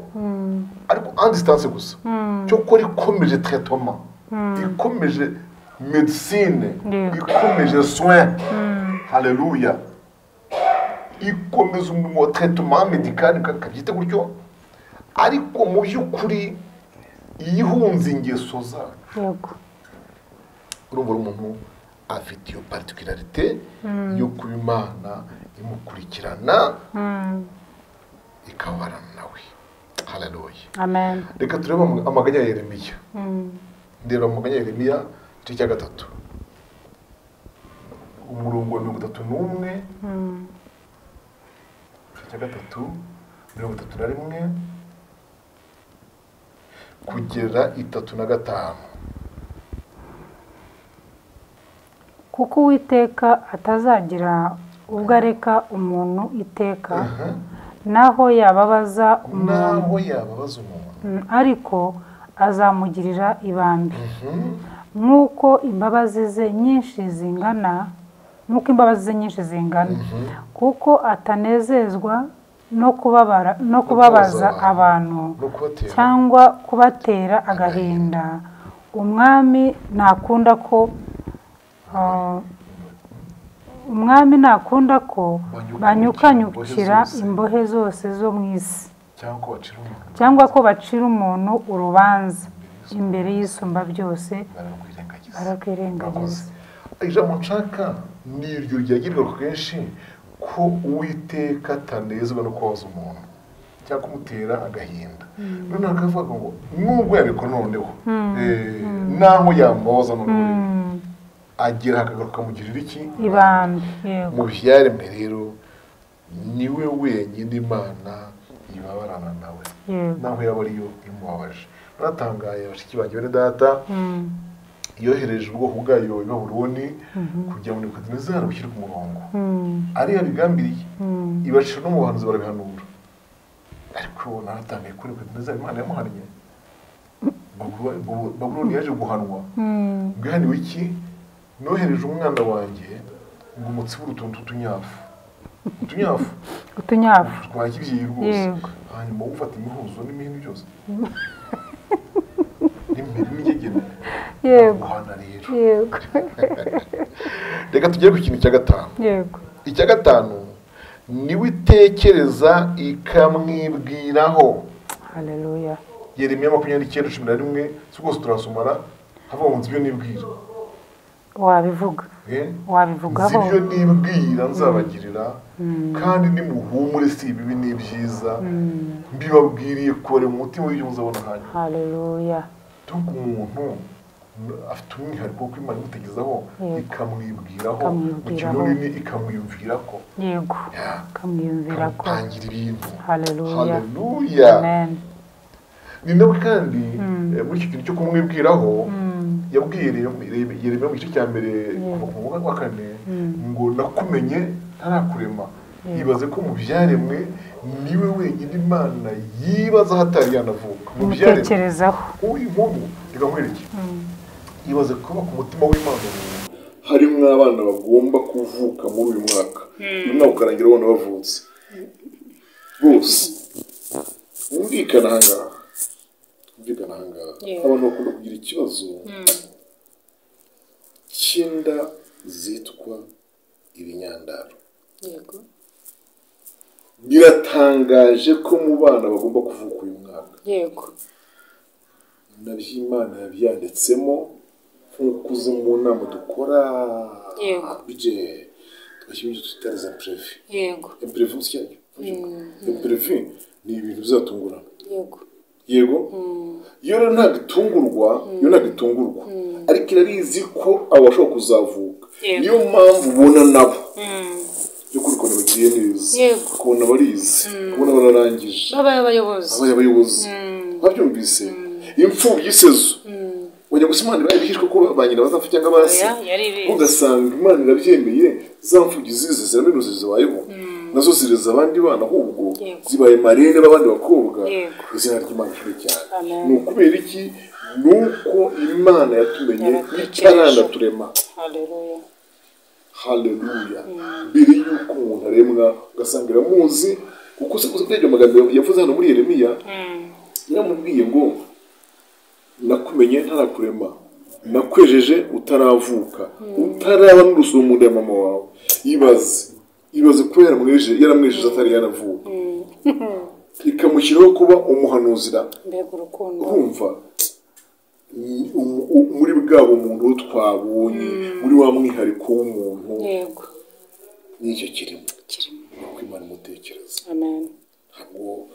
ariko en distance gusa. Cyokora ikomeje traitement, ikomeje medicine, ikomeje soin, haleluya, ikomeza umurimo wa traitement medical kabyita gutyo, ariko mu by'ukuri yihunze ingeso zacu. Yego. Urumva umuntu afite iyo particularité yo kuba Imana imukurikirana ikabarana nawe. Haleluya. Amen. Reka turebe amaganya ya Yeremiya. Ndeba amaganya ya Yeremiya igice cya 3. Umurongo wa 31. Igice cya 3, 31 kugera 35. Kuko Uwiteka atazagira ubwo areka umuntu iteka, naho yababaza umuntu, ariko azamugirira ibambe, nk'uko imbabazi ze nyinshi zingana, kuko atanezezwa no kubabaza abantu cyangwa kubatera agahinda. Umwami ntakunda ko banyukanyukira imbohe zose zo mu isi, cyangwa ko bacira umuntu urubanza imbere y'Isumba byose, barakwirengagiza. Ijambo nshaka ni iryo ryagirwa kenshi ko Uwiteka atanezezwa no kubabaza umuntu cyangwa kumutera agahinda. Noneho akavuga ngo nubwo yabikora noneho, naho yamubabaza noneho, agera akagaruka mugirira iki? Ibambe. Mu byaremwe rero niwe wenyine Imana ibabarana nawe, naho yaba ariyo imubabaje. Naratangaye bashiki banjye bene data, yohereje ubwoko bwayo i Babuloni kugira ngo Nebukadinezari bushyire ku murongo, ari yabigambiriye, ibacira no mu bahanuzi barabihanura. Ariko naratangaye kuri Nebukadinezari Imana yamuhannye. Babuloni yaje guhanwa. Bwahaniwe iki? Nohereje umwana wanjye ngo umutsibure utuntu tw'utunyafu. Utunyafu? Utunyafu. Twa kibyeyi rwose. Hanyuma ufata imihuzo n'imihini byose. N'impiri n'igegene. Yego. Guhana rero. Yego. Reka tugere ku kintu cya 5. Yego. Icya 5 niwe itekereza ikamwibwiraho. Haleluya. Yeremiya 29:11 si rwose turasomara havuga ngo nzi ibyo nibwira. Wabivuga. Wabivugaho. Nzi ibyo nibwira nzabagirira kandi nimuhumure si ibibi n'ibyiza mbibabwiriye kure mu mutima w'ibyo muzabona hanyuma. Haleluya. Donc umuntu afite umwihariko wo Imana imutegezaho ikamwibwiraho mu kintu ikamwiyumvira ko. Yego. Ikamwiyumvira ko. Ikamtangira ibintu. Haleluya. Haleluya. Amen. Ni nawe kandi muri iki kintu cyo kumwibwiraho yabwiye Yeremiya mu gice cya mbere kuva ku mwaka wa 4 ngo nakumenye ntarakurema. Yibaze ko mu byaremwe niwe wenyine Imana yibaza hatari yanavuka. Mu byaremwe. Umutekerezaho. Uyu nkuru reka nkwereke. Yibaze kuba ku mutima w'Imana harimo abana bagomba kuvuka muri uyu mwaka. Uyu mwaka ukarangira abana bavutse. Bose. Wumvikana ahangaha. Abantu bakunda kugira ikibazo cy'inda zitwa ibinyandaro. Yego. Biratangaje ko mu bana bagomba kuvuka uyu mwaka. Yego. Nabyo Imana yabyanditsemo nk'uko uzi mu nama dukora. Yego. Bije tugashyira ibyo twita les imprévus. Yego. Imprévu si cyo. Imprévu ni ibintu bizatungurana. Yego. Yego. Iyo rero ntabwo itungurwa, iyo ntabwo itungurwa. Ariko irabizi ko abo bashobora kuzavuka. Niyo mpamvu ubona nabo. Yo kubikora bagiye neza. Kubona barize, kubona bararangije. Babaye abayobozi. Babaye abayobozi. Babyumvise. Imfubyi isezo. Wajya gusa Imana ibihishwe ko ba nyina bazapfa cyangwa basi. Ugasanga Imana irabyemeye za mfubyi zize ziraminuza zibayeho. Nazo zireza abandi bana ahubwo zibaye marene b'abandi bakobwa. Izina ry'Imana rishimwe cyane. Ni ukubera iki? Nuko Imana yatumenye itaranaturema. Haleluya. Haleluya. Mbere yuko umuntu aremwa ugasanga iramuzi kuko urebye amagambo yavuze hano muri Yeremiya yaramubwiye ngo nakumenye ntarakurema, nakwejeje utaravuka, utaraba n'urusumo mu nda ya mama wawe. Ibaze ko yaramwejeje atari yaravuka. Ikamushyiraho kuba umuhanuzira. Mbega urukundo. Urumva muri bwabo muntu twabonye muri wa mwihariko w'umuntu. Yego. Nicyo kirimo. Nuko Imana imutekereza. Amen. Ntabwo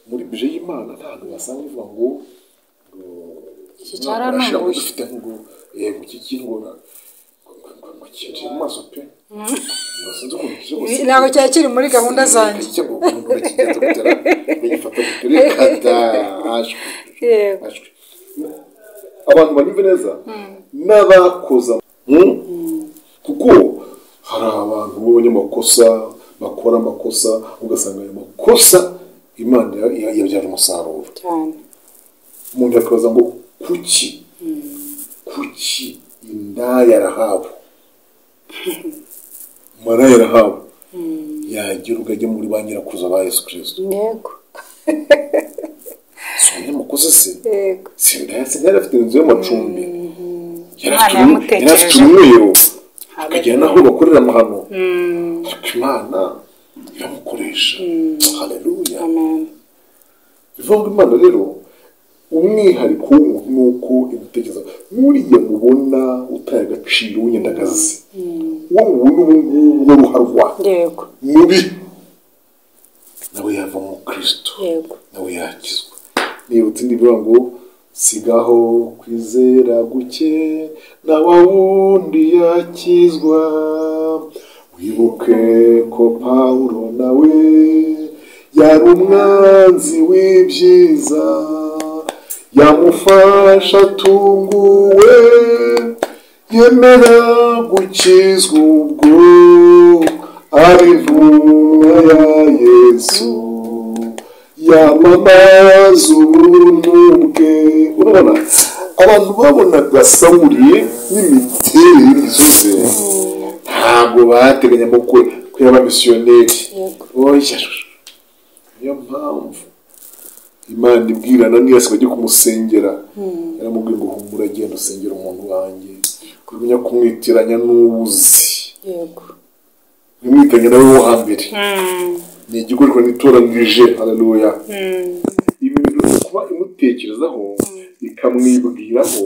muri bije y'Imana ntabwo basanga ivuga ngo iki cyarananguye dufite ngo yego iki kintu ngo kinjiye mu maso pe. Ntabwo cyari kiri muri gahunda zanjye. Abantu banyumve neza n'abakoza kuko hari abantu b'abanyamakosa bakora amakosa ugasanga ayo makosa Imana yabyara umusaruro. Umuntu yakabaza ngo kuki indaya Rahabu maraya Rahabu yagira ubwo muri ba nyirakuza ba Yesu Kristo. Yego. Si umunyamakosa se? Yego. Si indaya se yari afite inzu y'amacumbi. Yari afite umweru akagera n'aho bakorera amahano. Ariko Imana iramukoresha. Haleluya. Amen. Bivuga ngo Imana rero umwihariko w'umuntu ni uko imutekereza. Nk'uriya mubona utaye agaciro w'inyandagazi, uwo mubona ubu ngubu w'uruharwa mubi, nawe yava mu Kristo, nawe yakizwa. Nibutse indi bivuga ngo sigaho kwizera guke na wa wundi yakizwa, wibuke ko Pawulo nawe yari umwanzi w'ibyiza, yamufasha atunguwe yemera gukizwa ubwo ari intumwa ya Yesu, yamamaza ubuntu bwe. Urabona abantu babonaga Sawuli n'imiterere y'ingeso ze ntabwo bateganya ko yaba misiyoneri. Oya, niyo mpamvu Imana ibwira Ananiyasi bajye kumusengera, yaramubwiye ngo humura agenda usengera umuntu wanjye, kumenya kumwitiranya n'ubuzi. Yego. Nimwitiranya nawe wo hambere. Ni igikorwa nitoranije. Haleluya. Ibi bintu kuba imutekerezaho Ikamwibwiraho,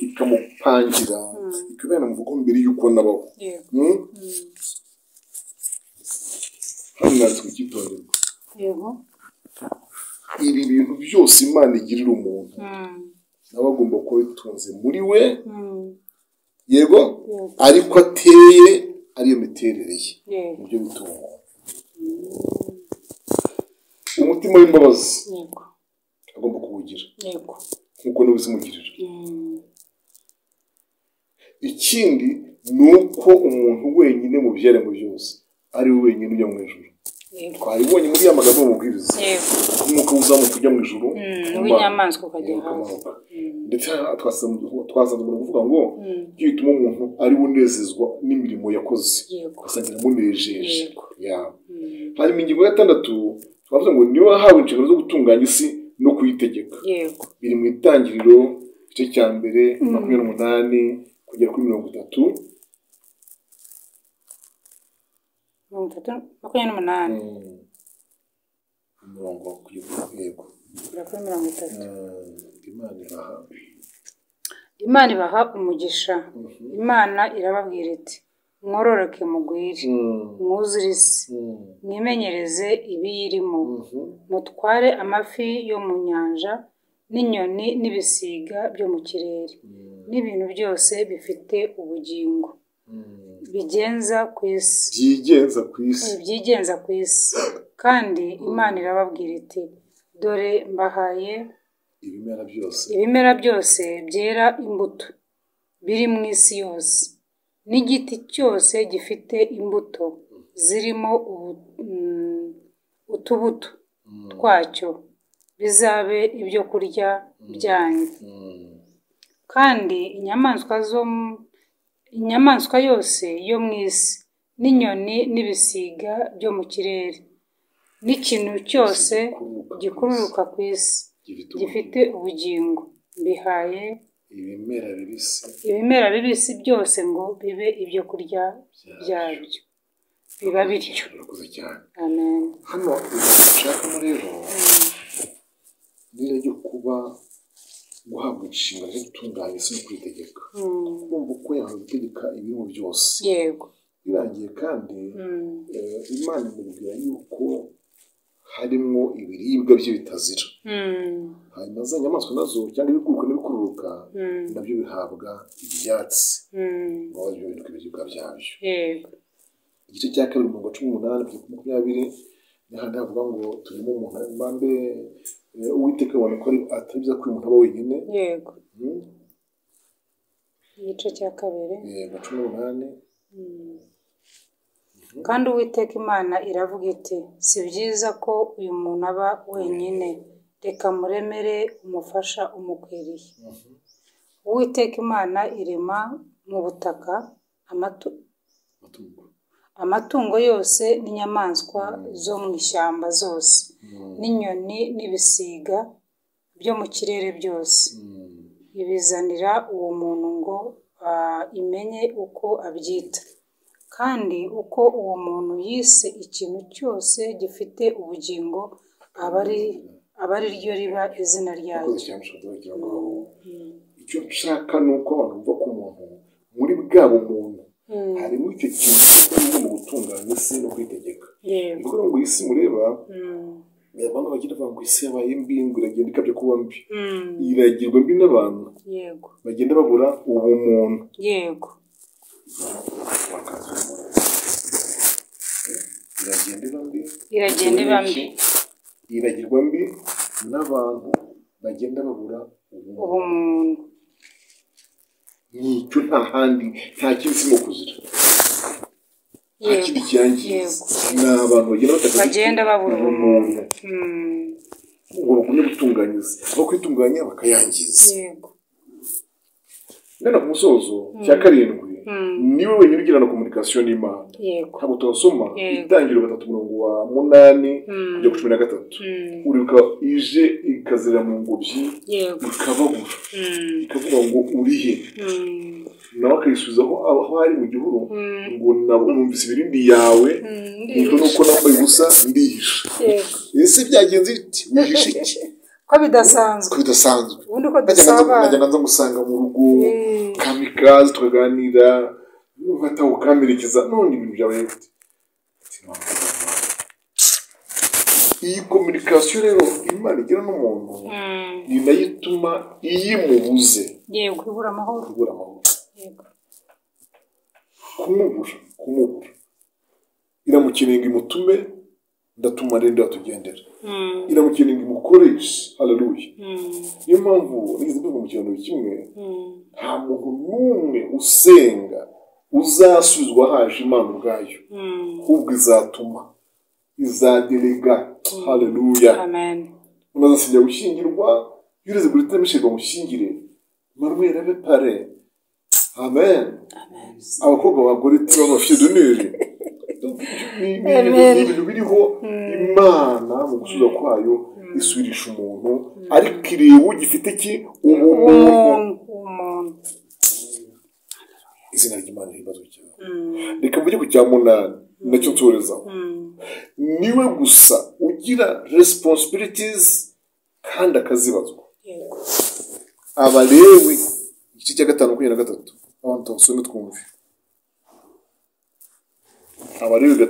ikamupangira, ikaba yanamuvugaho mbere y'uko nabaho. Hano nanditswe icyitonderwa. Ibi bintu byose Imana igirira umuntu, nawe agomba kuba bitunze muri we, yego, ariko ateye ariyo miterere ye, nibyo bituma umutima w'imbabazi agomba kuwugira, nk'uko niwe uzimugirira. Ikindi ni uko umuntu wenyine mu byaremwe byose ari we wenyine ujya mu ijuru. Twabibonye muri ya magambo y'umubwiriza, umwuka uzamuka ujya mu ijuru, w'inyamaswa ukajya hasi. Ndetse twasanze umuntu uvuga ngo ibyo bituma umuntu ari we unezezwa n'imirimo yakoze, ugasanga iramunejeje. Hanyuma ingingo ya gatandatu twavuze ngo niwe wahawe inshingano zo gutunganya isi no kuyitegeka. Biri mu itangiriro igice cya mbere 28 kugera kuri 30. 28. Umurongo yego. Kugera kuri 30. Imana ibaha Imana ibaha umugisha. Imana irababwira iti mwororoke mugwire, mwuzure isi, mwimenyereze ibiyirimo, mutware amafi yo mu nyanja n'inyoni n'ibisiga byo mu kirere, n'ibintu byose bifite ubugingo bigenza ku isi, byigenza ku isi. Kandi Imana irababwira iti dore mbahaye ibimera byose byera imbuto biri mu isi yose, n'igiti cyose gifite imbuto zirimo utubuto twacyo, bizabe ibyo kurya byanyu. Kandi inyamaswa yose yo mu isi, n'inyoni n'ibisiga byo mu kirere, n'ikintu cyose gikururuka ku isi gifite ubugingo, mbihaye ibimera bibisi byose ngo bibe ibyo kurya byabyo. Biba bityo. Amen. Hano nshakamo rero ni ryo kuba guhabwa inshingano zo gutunganya isi no kuyitegeka. Kumva uko yahawe gutegeka ibirimo byose. Yego. Birangiye kandi Imana imubwira yuko harimo ibiribwa bye bitazira. Hanyuma za nyamaswa nazo cyangwa ibiguruka n'ibikururuka nabyo bihabwa ibyatsi. Ngo ibyo bintu ibiribwa byabyo. Yego. Igice cya kabiri umurongo 18 kugera 20 n'ahandi havuga ngo turimo umuntu mbambe Uwiteka abona ko atari byiza ko umuntu aba wenyine. Yego. Igice cya kabiri. Yego, 18. Kandi Uwiteka Imana iravuga iti si byiza ko uyu muntu aba wenyine, reka muremere umufasha umukwiriye. Uwiteka Imana irema mu butaka amatungo yose n'inyamaswa zo mu ishyamba zose, n'inyoni n'ibisiga byo mu kirere byose, ibizanira uwo muntu ngo imenye uko abyita. Kandi uko uwo muntu yise ikintu cyose gifite ubugingo, aba ari ryo riba izina ryacyo. Icyo nshaka ni uko abantu bumva ko umuntu muri bwa bumuntu harimo icyo kintu cyo mu gutunganya isi no kwitegeka. Kuko ngo isi mureba, abantu bagenda bavuga ngo isi yabaye mbi, ngo iragenda ikabya kuba mbi. Iragirwa mbi n'abantu. Yego. Bagenda babura ubumuntu. Yego. Iragenda iba mbi. Iragirwa mbi n'abantu bagenda babura ubumuntu. Nicyo nta handi, nta kindi kirimo kuzira. Nta kindi cyangiza. Ni abantu bagenda babura ubumuntu. Ngo bagumye gutunganya isi, aho kwitunganya bakayangiza. Yego. Ngana ku musozo cya karindwi, niwe wenyine ugirana komunikasiyo n'Imana. Ntabwo tuhasoma itangiriro 3 umurongo wa 8 kujya ku 13. Uribuka ije ikazira mu ngobyi, ikababura, ikavuga ngo uri he? Nawe akayisubizaho aho ari mu gihuru, ngo numvise ibirindi yawe, niko nuko nambaye ubusa ndihisha. Ese byagenze bite? Wihishe iki? Ko bidasanzwe. Ko bidasanzwe. Ubundi Nuko dusabana. Najyaga nza gusanga mu rugo kamikaze tukaganira, nkataha ukamperekeza, none ibintu byabaye bite? Iyi communication rero Imana igira n'umuntu ni nayo ituma iyo imubuze yego ibura amahoro, ibura amahoro. Yego kumubura iramukeneye ngo imutume, ndatuma rero ndatugendera, iramukeneye ngo imukoreshe. Haleluya. Niyo mpamvu nigeze mbivuga mu kiganiro kimwe, nta muntu n'umwe usenga uzasubizwa haje Imana ubwayo, ahubwo izatuma, izaderega. Haleluya. Amen. Unazasijya gushyingirwa, iyo ureze kuri temishe bamushyingire Manuel abe pare. Amen. Abakobwa bagore b'abafite doneri ni ibintu biriho. Imana mu gusubiza kwayo isubirisha umuntu, ariko ireba ugifite iki? Ubumuntu. Izina ry'Imana rihimbazwe cyane. Reka mvuge ku cya munani nacyo nsorezaho. Niwe gusa ugira responsibilities kandi akazibazwa. Abalewi igice cya 5 23, abantu tubasome twumve. Abalewi 5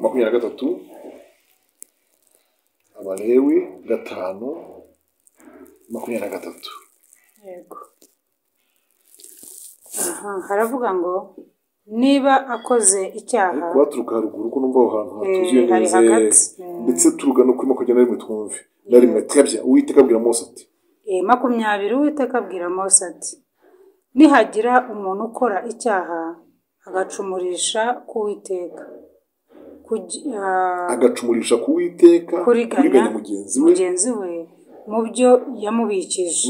23, Abalewi 5 23. Yego. Aha haravuga ngo niba akoze icyaha, waturuka haruguru ko numva aho hantu hatuzuye neza, ndetse turuga no kuri 21 twumve. Nari mwatebya Uwiteka abwira Mose ati 20 Uwiteka abwira Mose ati nihagira umuntu ukora icyaha agacumurisha ku Uwiteka, agacumurisha ku Uwiteka kuriganya mugenzi we mu byo yamubikije,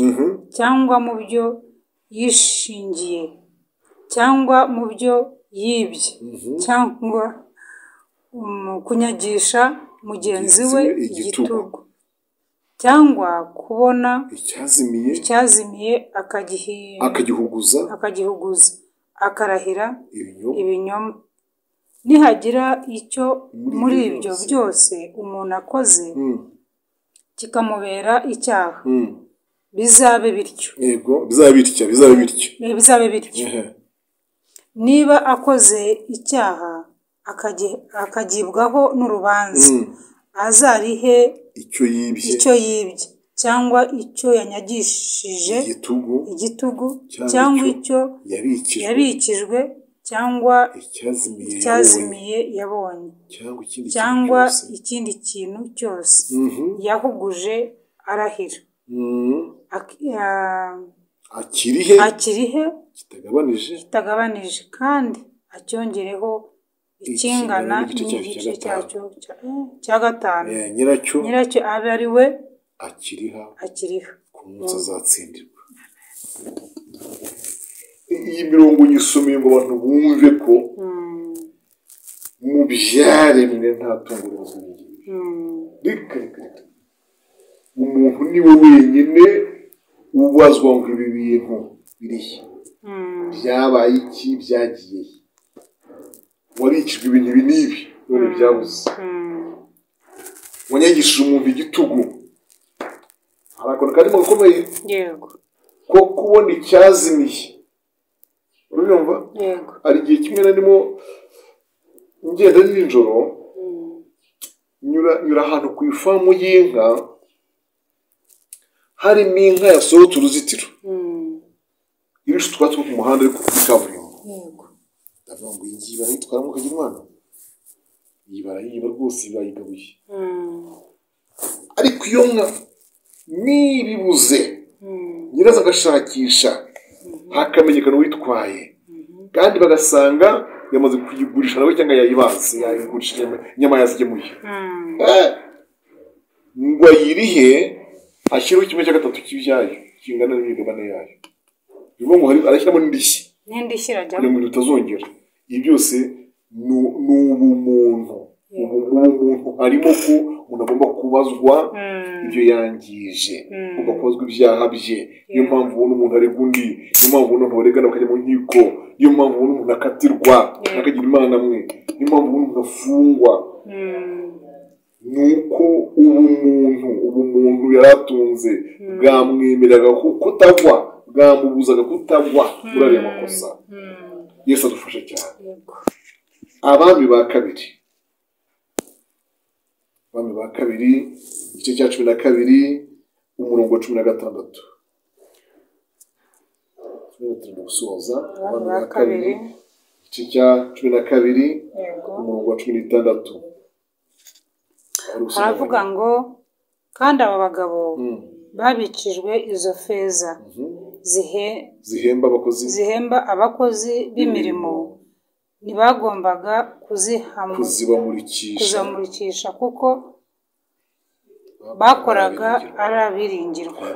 cyangwa mu byo yishingiye, cyangwa mu byo yibye, cyangwa kunyagisha mugenzi we igitugu, cyangwa kubona icyazimiye akagihuguza akarahira ibinyoma. Nihagira icyo muri ibyo byose umuntu akoze kikamubera icyaha, bizabe bityo. Yego, bizabe bityo. Niba akoze icyaha akagibwaho n'urubanza, azarihe icyo yibye cyangwa icyo yanyagishije igitugu, cyangwa icyo yabikijwe, cyangwa icyazimiye yabonye, cyangwa ikindi kintu cyose yahuguje arahira, akirihe kitagabanije, kandi acyongereho ikingana n'igice cyacyo cya 5, nyiracyo abe ari we akiriha ku munsi azatsindirwa. Iyi mirongo nyisomeye ngo abantu bumve ko mu byaremwe nta tungo ribazwa ibingibi. Reka umuntu niwe wenyine ubazwa ngo ibi bintu birihe, byabaye iki, byagiye, wabikijwe ibintu ibi n'ibi none byabuze, wanyagishije umuntu igitugu. Hari akantu karimo gakomeye ko kubona icyazimiye, urabyumva? Hari igihe kimwe narimo ngenda nijoro, nyura ahantu ku ifamu y'inka, harimo inka yasohotse uruzitiro, irisha utwatsi two ku muhanda ariko kuri kaburimbo. Ndavuga ngo iyi ngiyi barayitwaramo ukagira umwana, iyi barayiba rwose, bayigabuye. Ariko iyo nka nibibuze nyirazo agashakisha, hakamenyekana uwitwaye, kandi bagasanga yamaze kuyigurisha nawe cyangwa yayibaze, yayigurisha inyama yazigemuye, ngo ayirihe ashyireho 1/3 cy'ibyayo kingana n'imigabane yayo. Bivuga ngo arashyiramo n'indishyi, kugira ngo bitazongera. Ibi byose ni ubumuntu. Ubumuntu harimo ko umuntu agomba kubazwa ibyo yangije, agomba kubazwa ibyaha bye. Niyo mpamvu ubona umuntu arega undi, niyo mpamvu ubona umuntu baregana bakajya mu nkiko, niyo mpamvu ubona umuntu akatirwa akagira Imana mwe, niyo mpamvu ubona umuntu afungwa. Nuko ubumuntu yaratunze bwamwemereraga kutagwa, bwamubuzaga kutagwa muri ariya makosa. Yesu adufashe cyane. Abami ba kabiri, Abami ba kabiri igice cya 12 umurongo wa 16. Turimo gusoza. Abami ba kabiri igice cya 12 umurongo wa 16. Haravuga ngo kandi aba bagabo babikijwe izo feza zihemba abakozi b'imirimo, ntibagombaga kuzibamurikisha kuko bakoraga ari abiringirwa.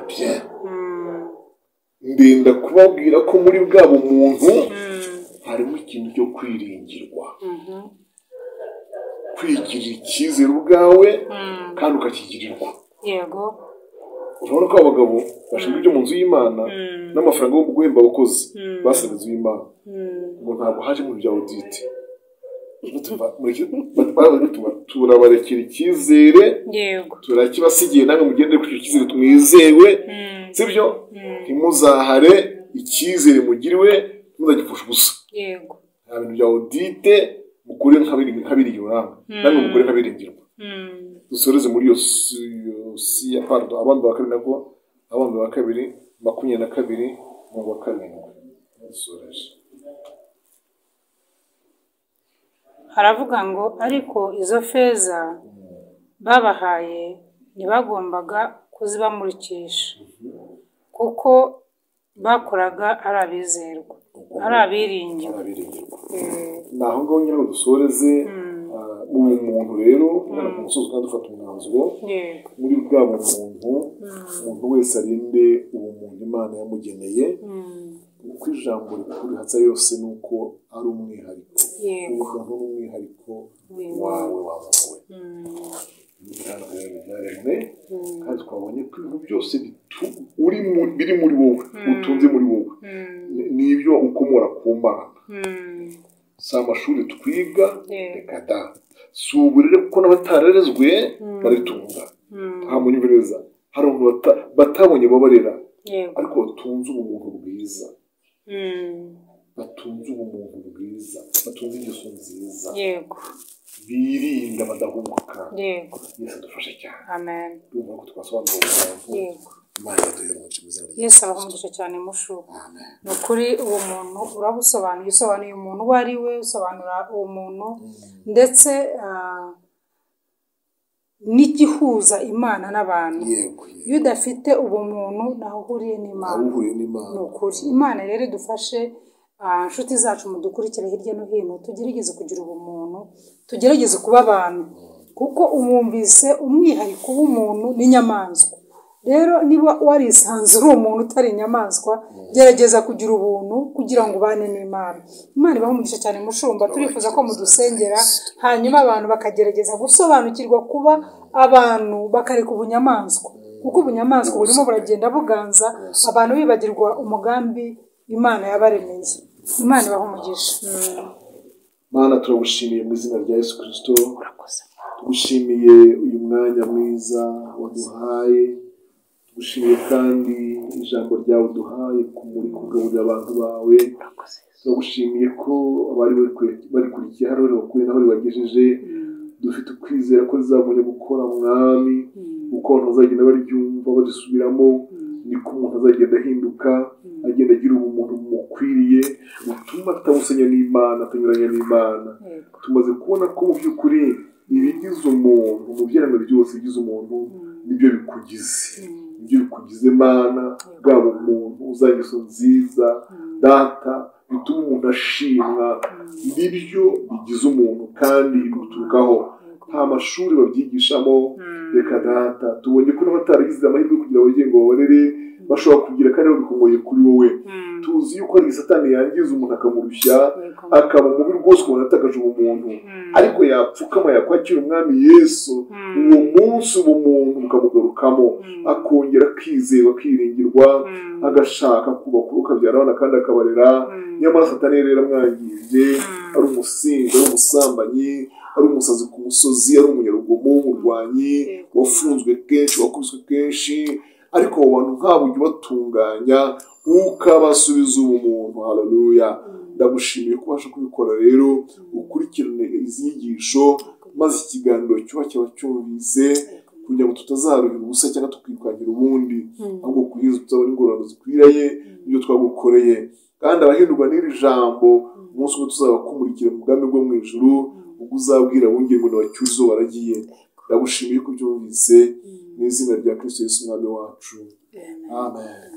Ndenda kubabwira ko muri bwa bumuntu harimo ikintu cyo kwiringirwa, kwigirira icyizere ubwawe kandi ukakigirirwa. Yego. Urabona ko abagabo bashinzwe ibyo mu nzu y'Imana n'amafaranga yo guhemba abakozi basabye inzu y'Imana, ngo ntabwo haje mu bya audit. Turabarekera icyizere, turakibasigiye namwe mugendere kuri icyo cyizere tumwizewe, sibyo? Ntimuzahare icyizere mugiriwe, ntimuzagipfusha ubusa. Yego. Nta bintu bya audit, mukore nk'abiringirwa, namwe mukore nk'abiringirwa. Dusoreze muri Yosiya, pardon, Abami ba kabiri, nabwo Abami ba kabiri 22 umurongo wa 7. Dusoreje. Haravuga ngo ariko izo feza babahaye ntibagombaga kuzibamurikisha kuko bakoraga ari abizerwa, ari abiringirwa. Naho ngaho nyine ngo dusoreze ubumuntu rero, ku musozo kandi dufata umwanzuro muri bwa bumuntu. Umuntu wese arinde ubumuntu Imana yamugeneye, kuko ijambo rikuru rihatsa yose ni uko ari umwihariko. Ubumuntu ni umwihariko wawe wa muntu we. Byaremwe kandi twabonye ko ibintu byose biri muri wowe, utunze muri wowe, n'ibyo ukomora ku Mana. Si amashuri twiga, reka da, si uburere kuko n'abatararezwe baritunga. Nta munyumviriza, hari abantu batabonye babarera, ariko batunze ubumuntu bwiza, batunze ubumuntu bwiza, batunze ingeso nziza, birinda badahubuka. Yesu adufashe cyane. Amen. Ndumva ko twasobanura ubumuntu. Imana yaduhe umugisha mu izina rya Yesu. Abahe umugisha cyane mushu. Ni ukuri uwo muntu urabusobanuye, usobanuye umuntu uwo ari we, usobanura uwo muntu ndetse n'igihuza Imana n'abantu. Iyo udafite ubumuntu ntaho uhuriye n'Imana. Ni ukuri. Imana rero idufashe, inshuti zacu mudukurikire hirya no hino, tugerageze kugira ubumuntu, tugerageze kuba abantu, kuko umwumvise umwihariko w'umuntu n'inyamaswa. Rero niba warisanze uri umuntu utari inyamaswa, gerageza kugira ubuntu kugira ngo ubane n'Imana. Imana ibahe umugisha cyane mushumba. Turifuza ko mudusengera, hanyuma abantu bakagerageza gusobanukirwa kuba abantu, bakareka ubunyamaswa, kuko ubunyamaswa burimo buragenda buganza abantu, bibagirwa umugambi Imana yabaremeye. Imana ibahe umugisha. Mana, turagushimiye mu izina rya Yesu Kristo. Tugushimiye uyu mwanya mwiza waduhaye, tugushimiye kandi ijambo ryawe uduhaye kumurika kugaburira abantu bawe. Turagushimiye ko abari barikurikiye hariho bakuye naho ribagejeje. Dufite ukwizera ko rizabonye gukora Mwami, uko abantu bazagenda baryumva barisubiramo, niko umuntu azagenda ahinduka, agenda agira ubumuntu bumukwiriye, butuma atabusanya n'Imana, atanyuranya n'Imana. Tumaze kubona ko mu by'ukuri ibigize umuntu, mu byaremwe byose bigize umuntu, nibyo bikugize, nibyo bikugize Mana. Bwa bumuntu uzangeso nziza Data, bituma umuntu ashimwa, nibyo bigize umuntu kandi biguturukaho. Nta mashuri babyigishamo. Reka Data, tubonye ko n'abataragize amahirwe kugira ababyeyi ngo babarere bashobora kugira kandi babikomeye kuri wowe. Tuzi yuko ari Satani yangiza umuntu akamurushya, akaba mubi rwose, ukabona atakaje ubumuntu, ariko yapfukama yakwakira Umwami Yesu, uwo munsi ubumuntu bukamugarukamo, akongera akizerwa, akiringirwa, agashaka kubakuru, akabyara abana kandi akabarera. Nyamara Satani rero yaramwangije, ari umusinzi, ari umusambanyi, ari umusazi ku musozi, ari umunyarugomo. umunyarugomo, w'umurwanyi, wafunzwe kenshi, wakubiswe kenshi, ariko abo bantu nk'abo ujya ubatunganya ukabasubiza ubumuntu. Haleluya. Ndagushimiye ko ubasha kubikora rero, ukurikirane izi nyigisho maze ikiganiro cyuba cyaba cyumvise, kugira ngo tutazaruhira ubusa cyangwa tukirukankira ubundi, ahubwo kugeza tuzabona ingororano zikwiranye n'ibyo twagukoreye. Kandi abahindurwa n'iri jambo, umunsi umwe tuzabakumurikira mu bwami bwo mu ijuru, ubwo uzabwira abungeri ngo nibacyure izo baragiye. Ndagushimiye ko ubyumvise mu izina rya Kristo Yesu Umwami wacu. Amen.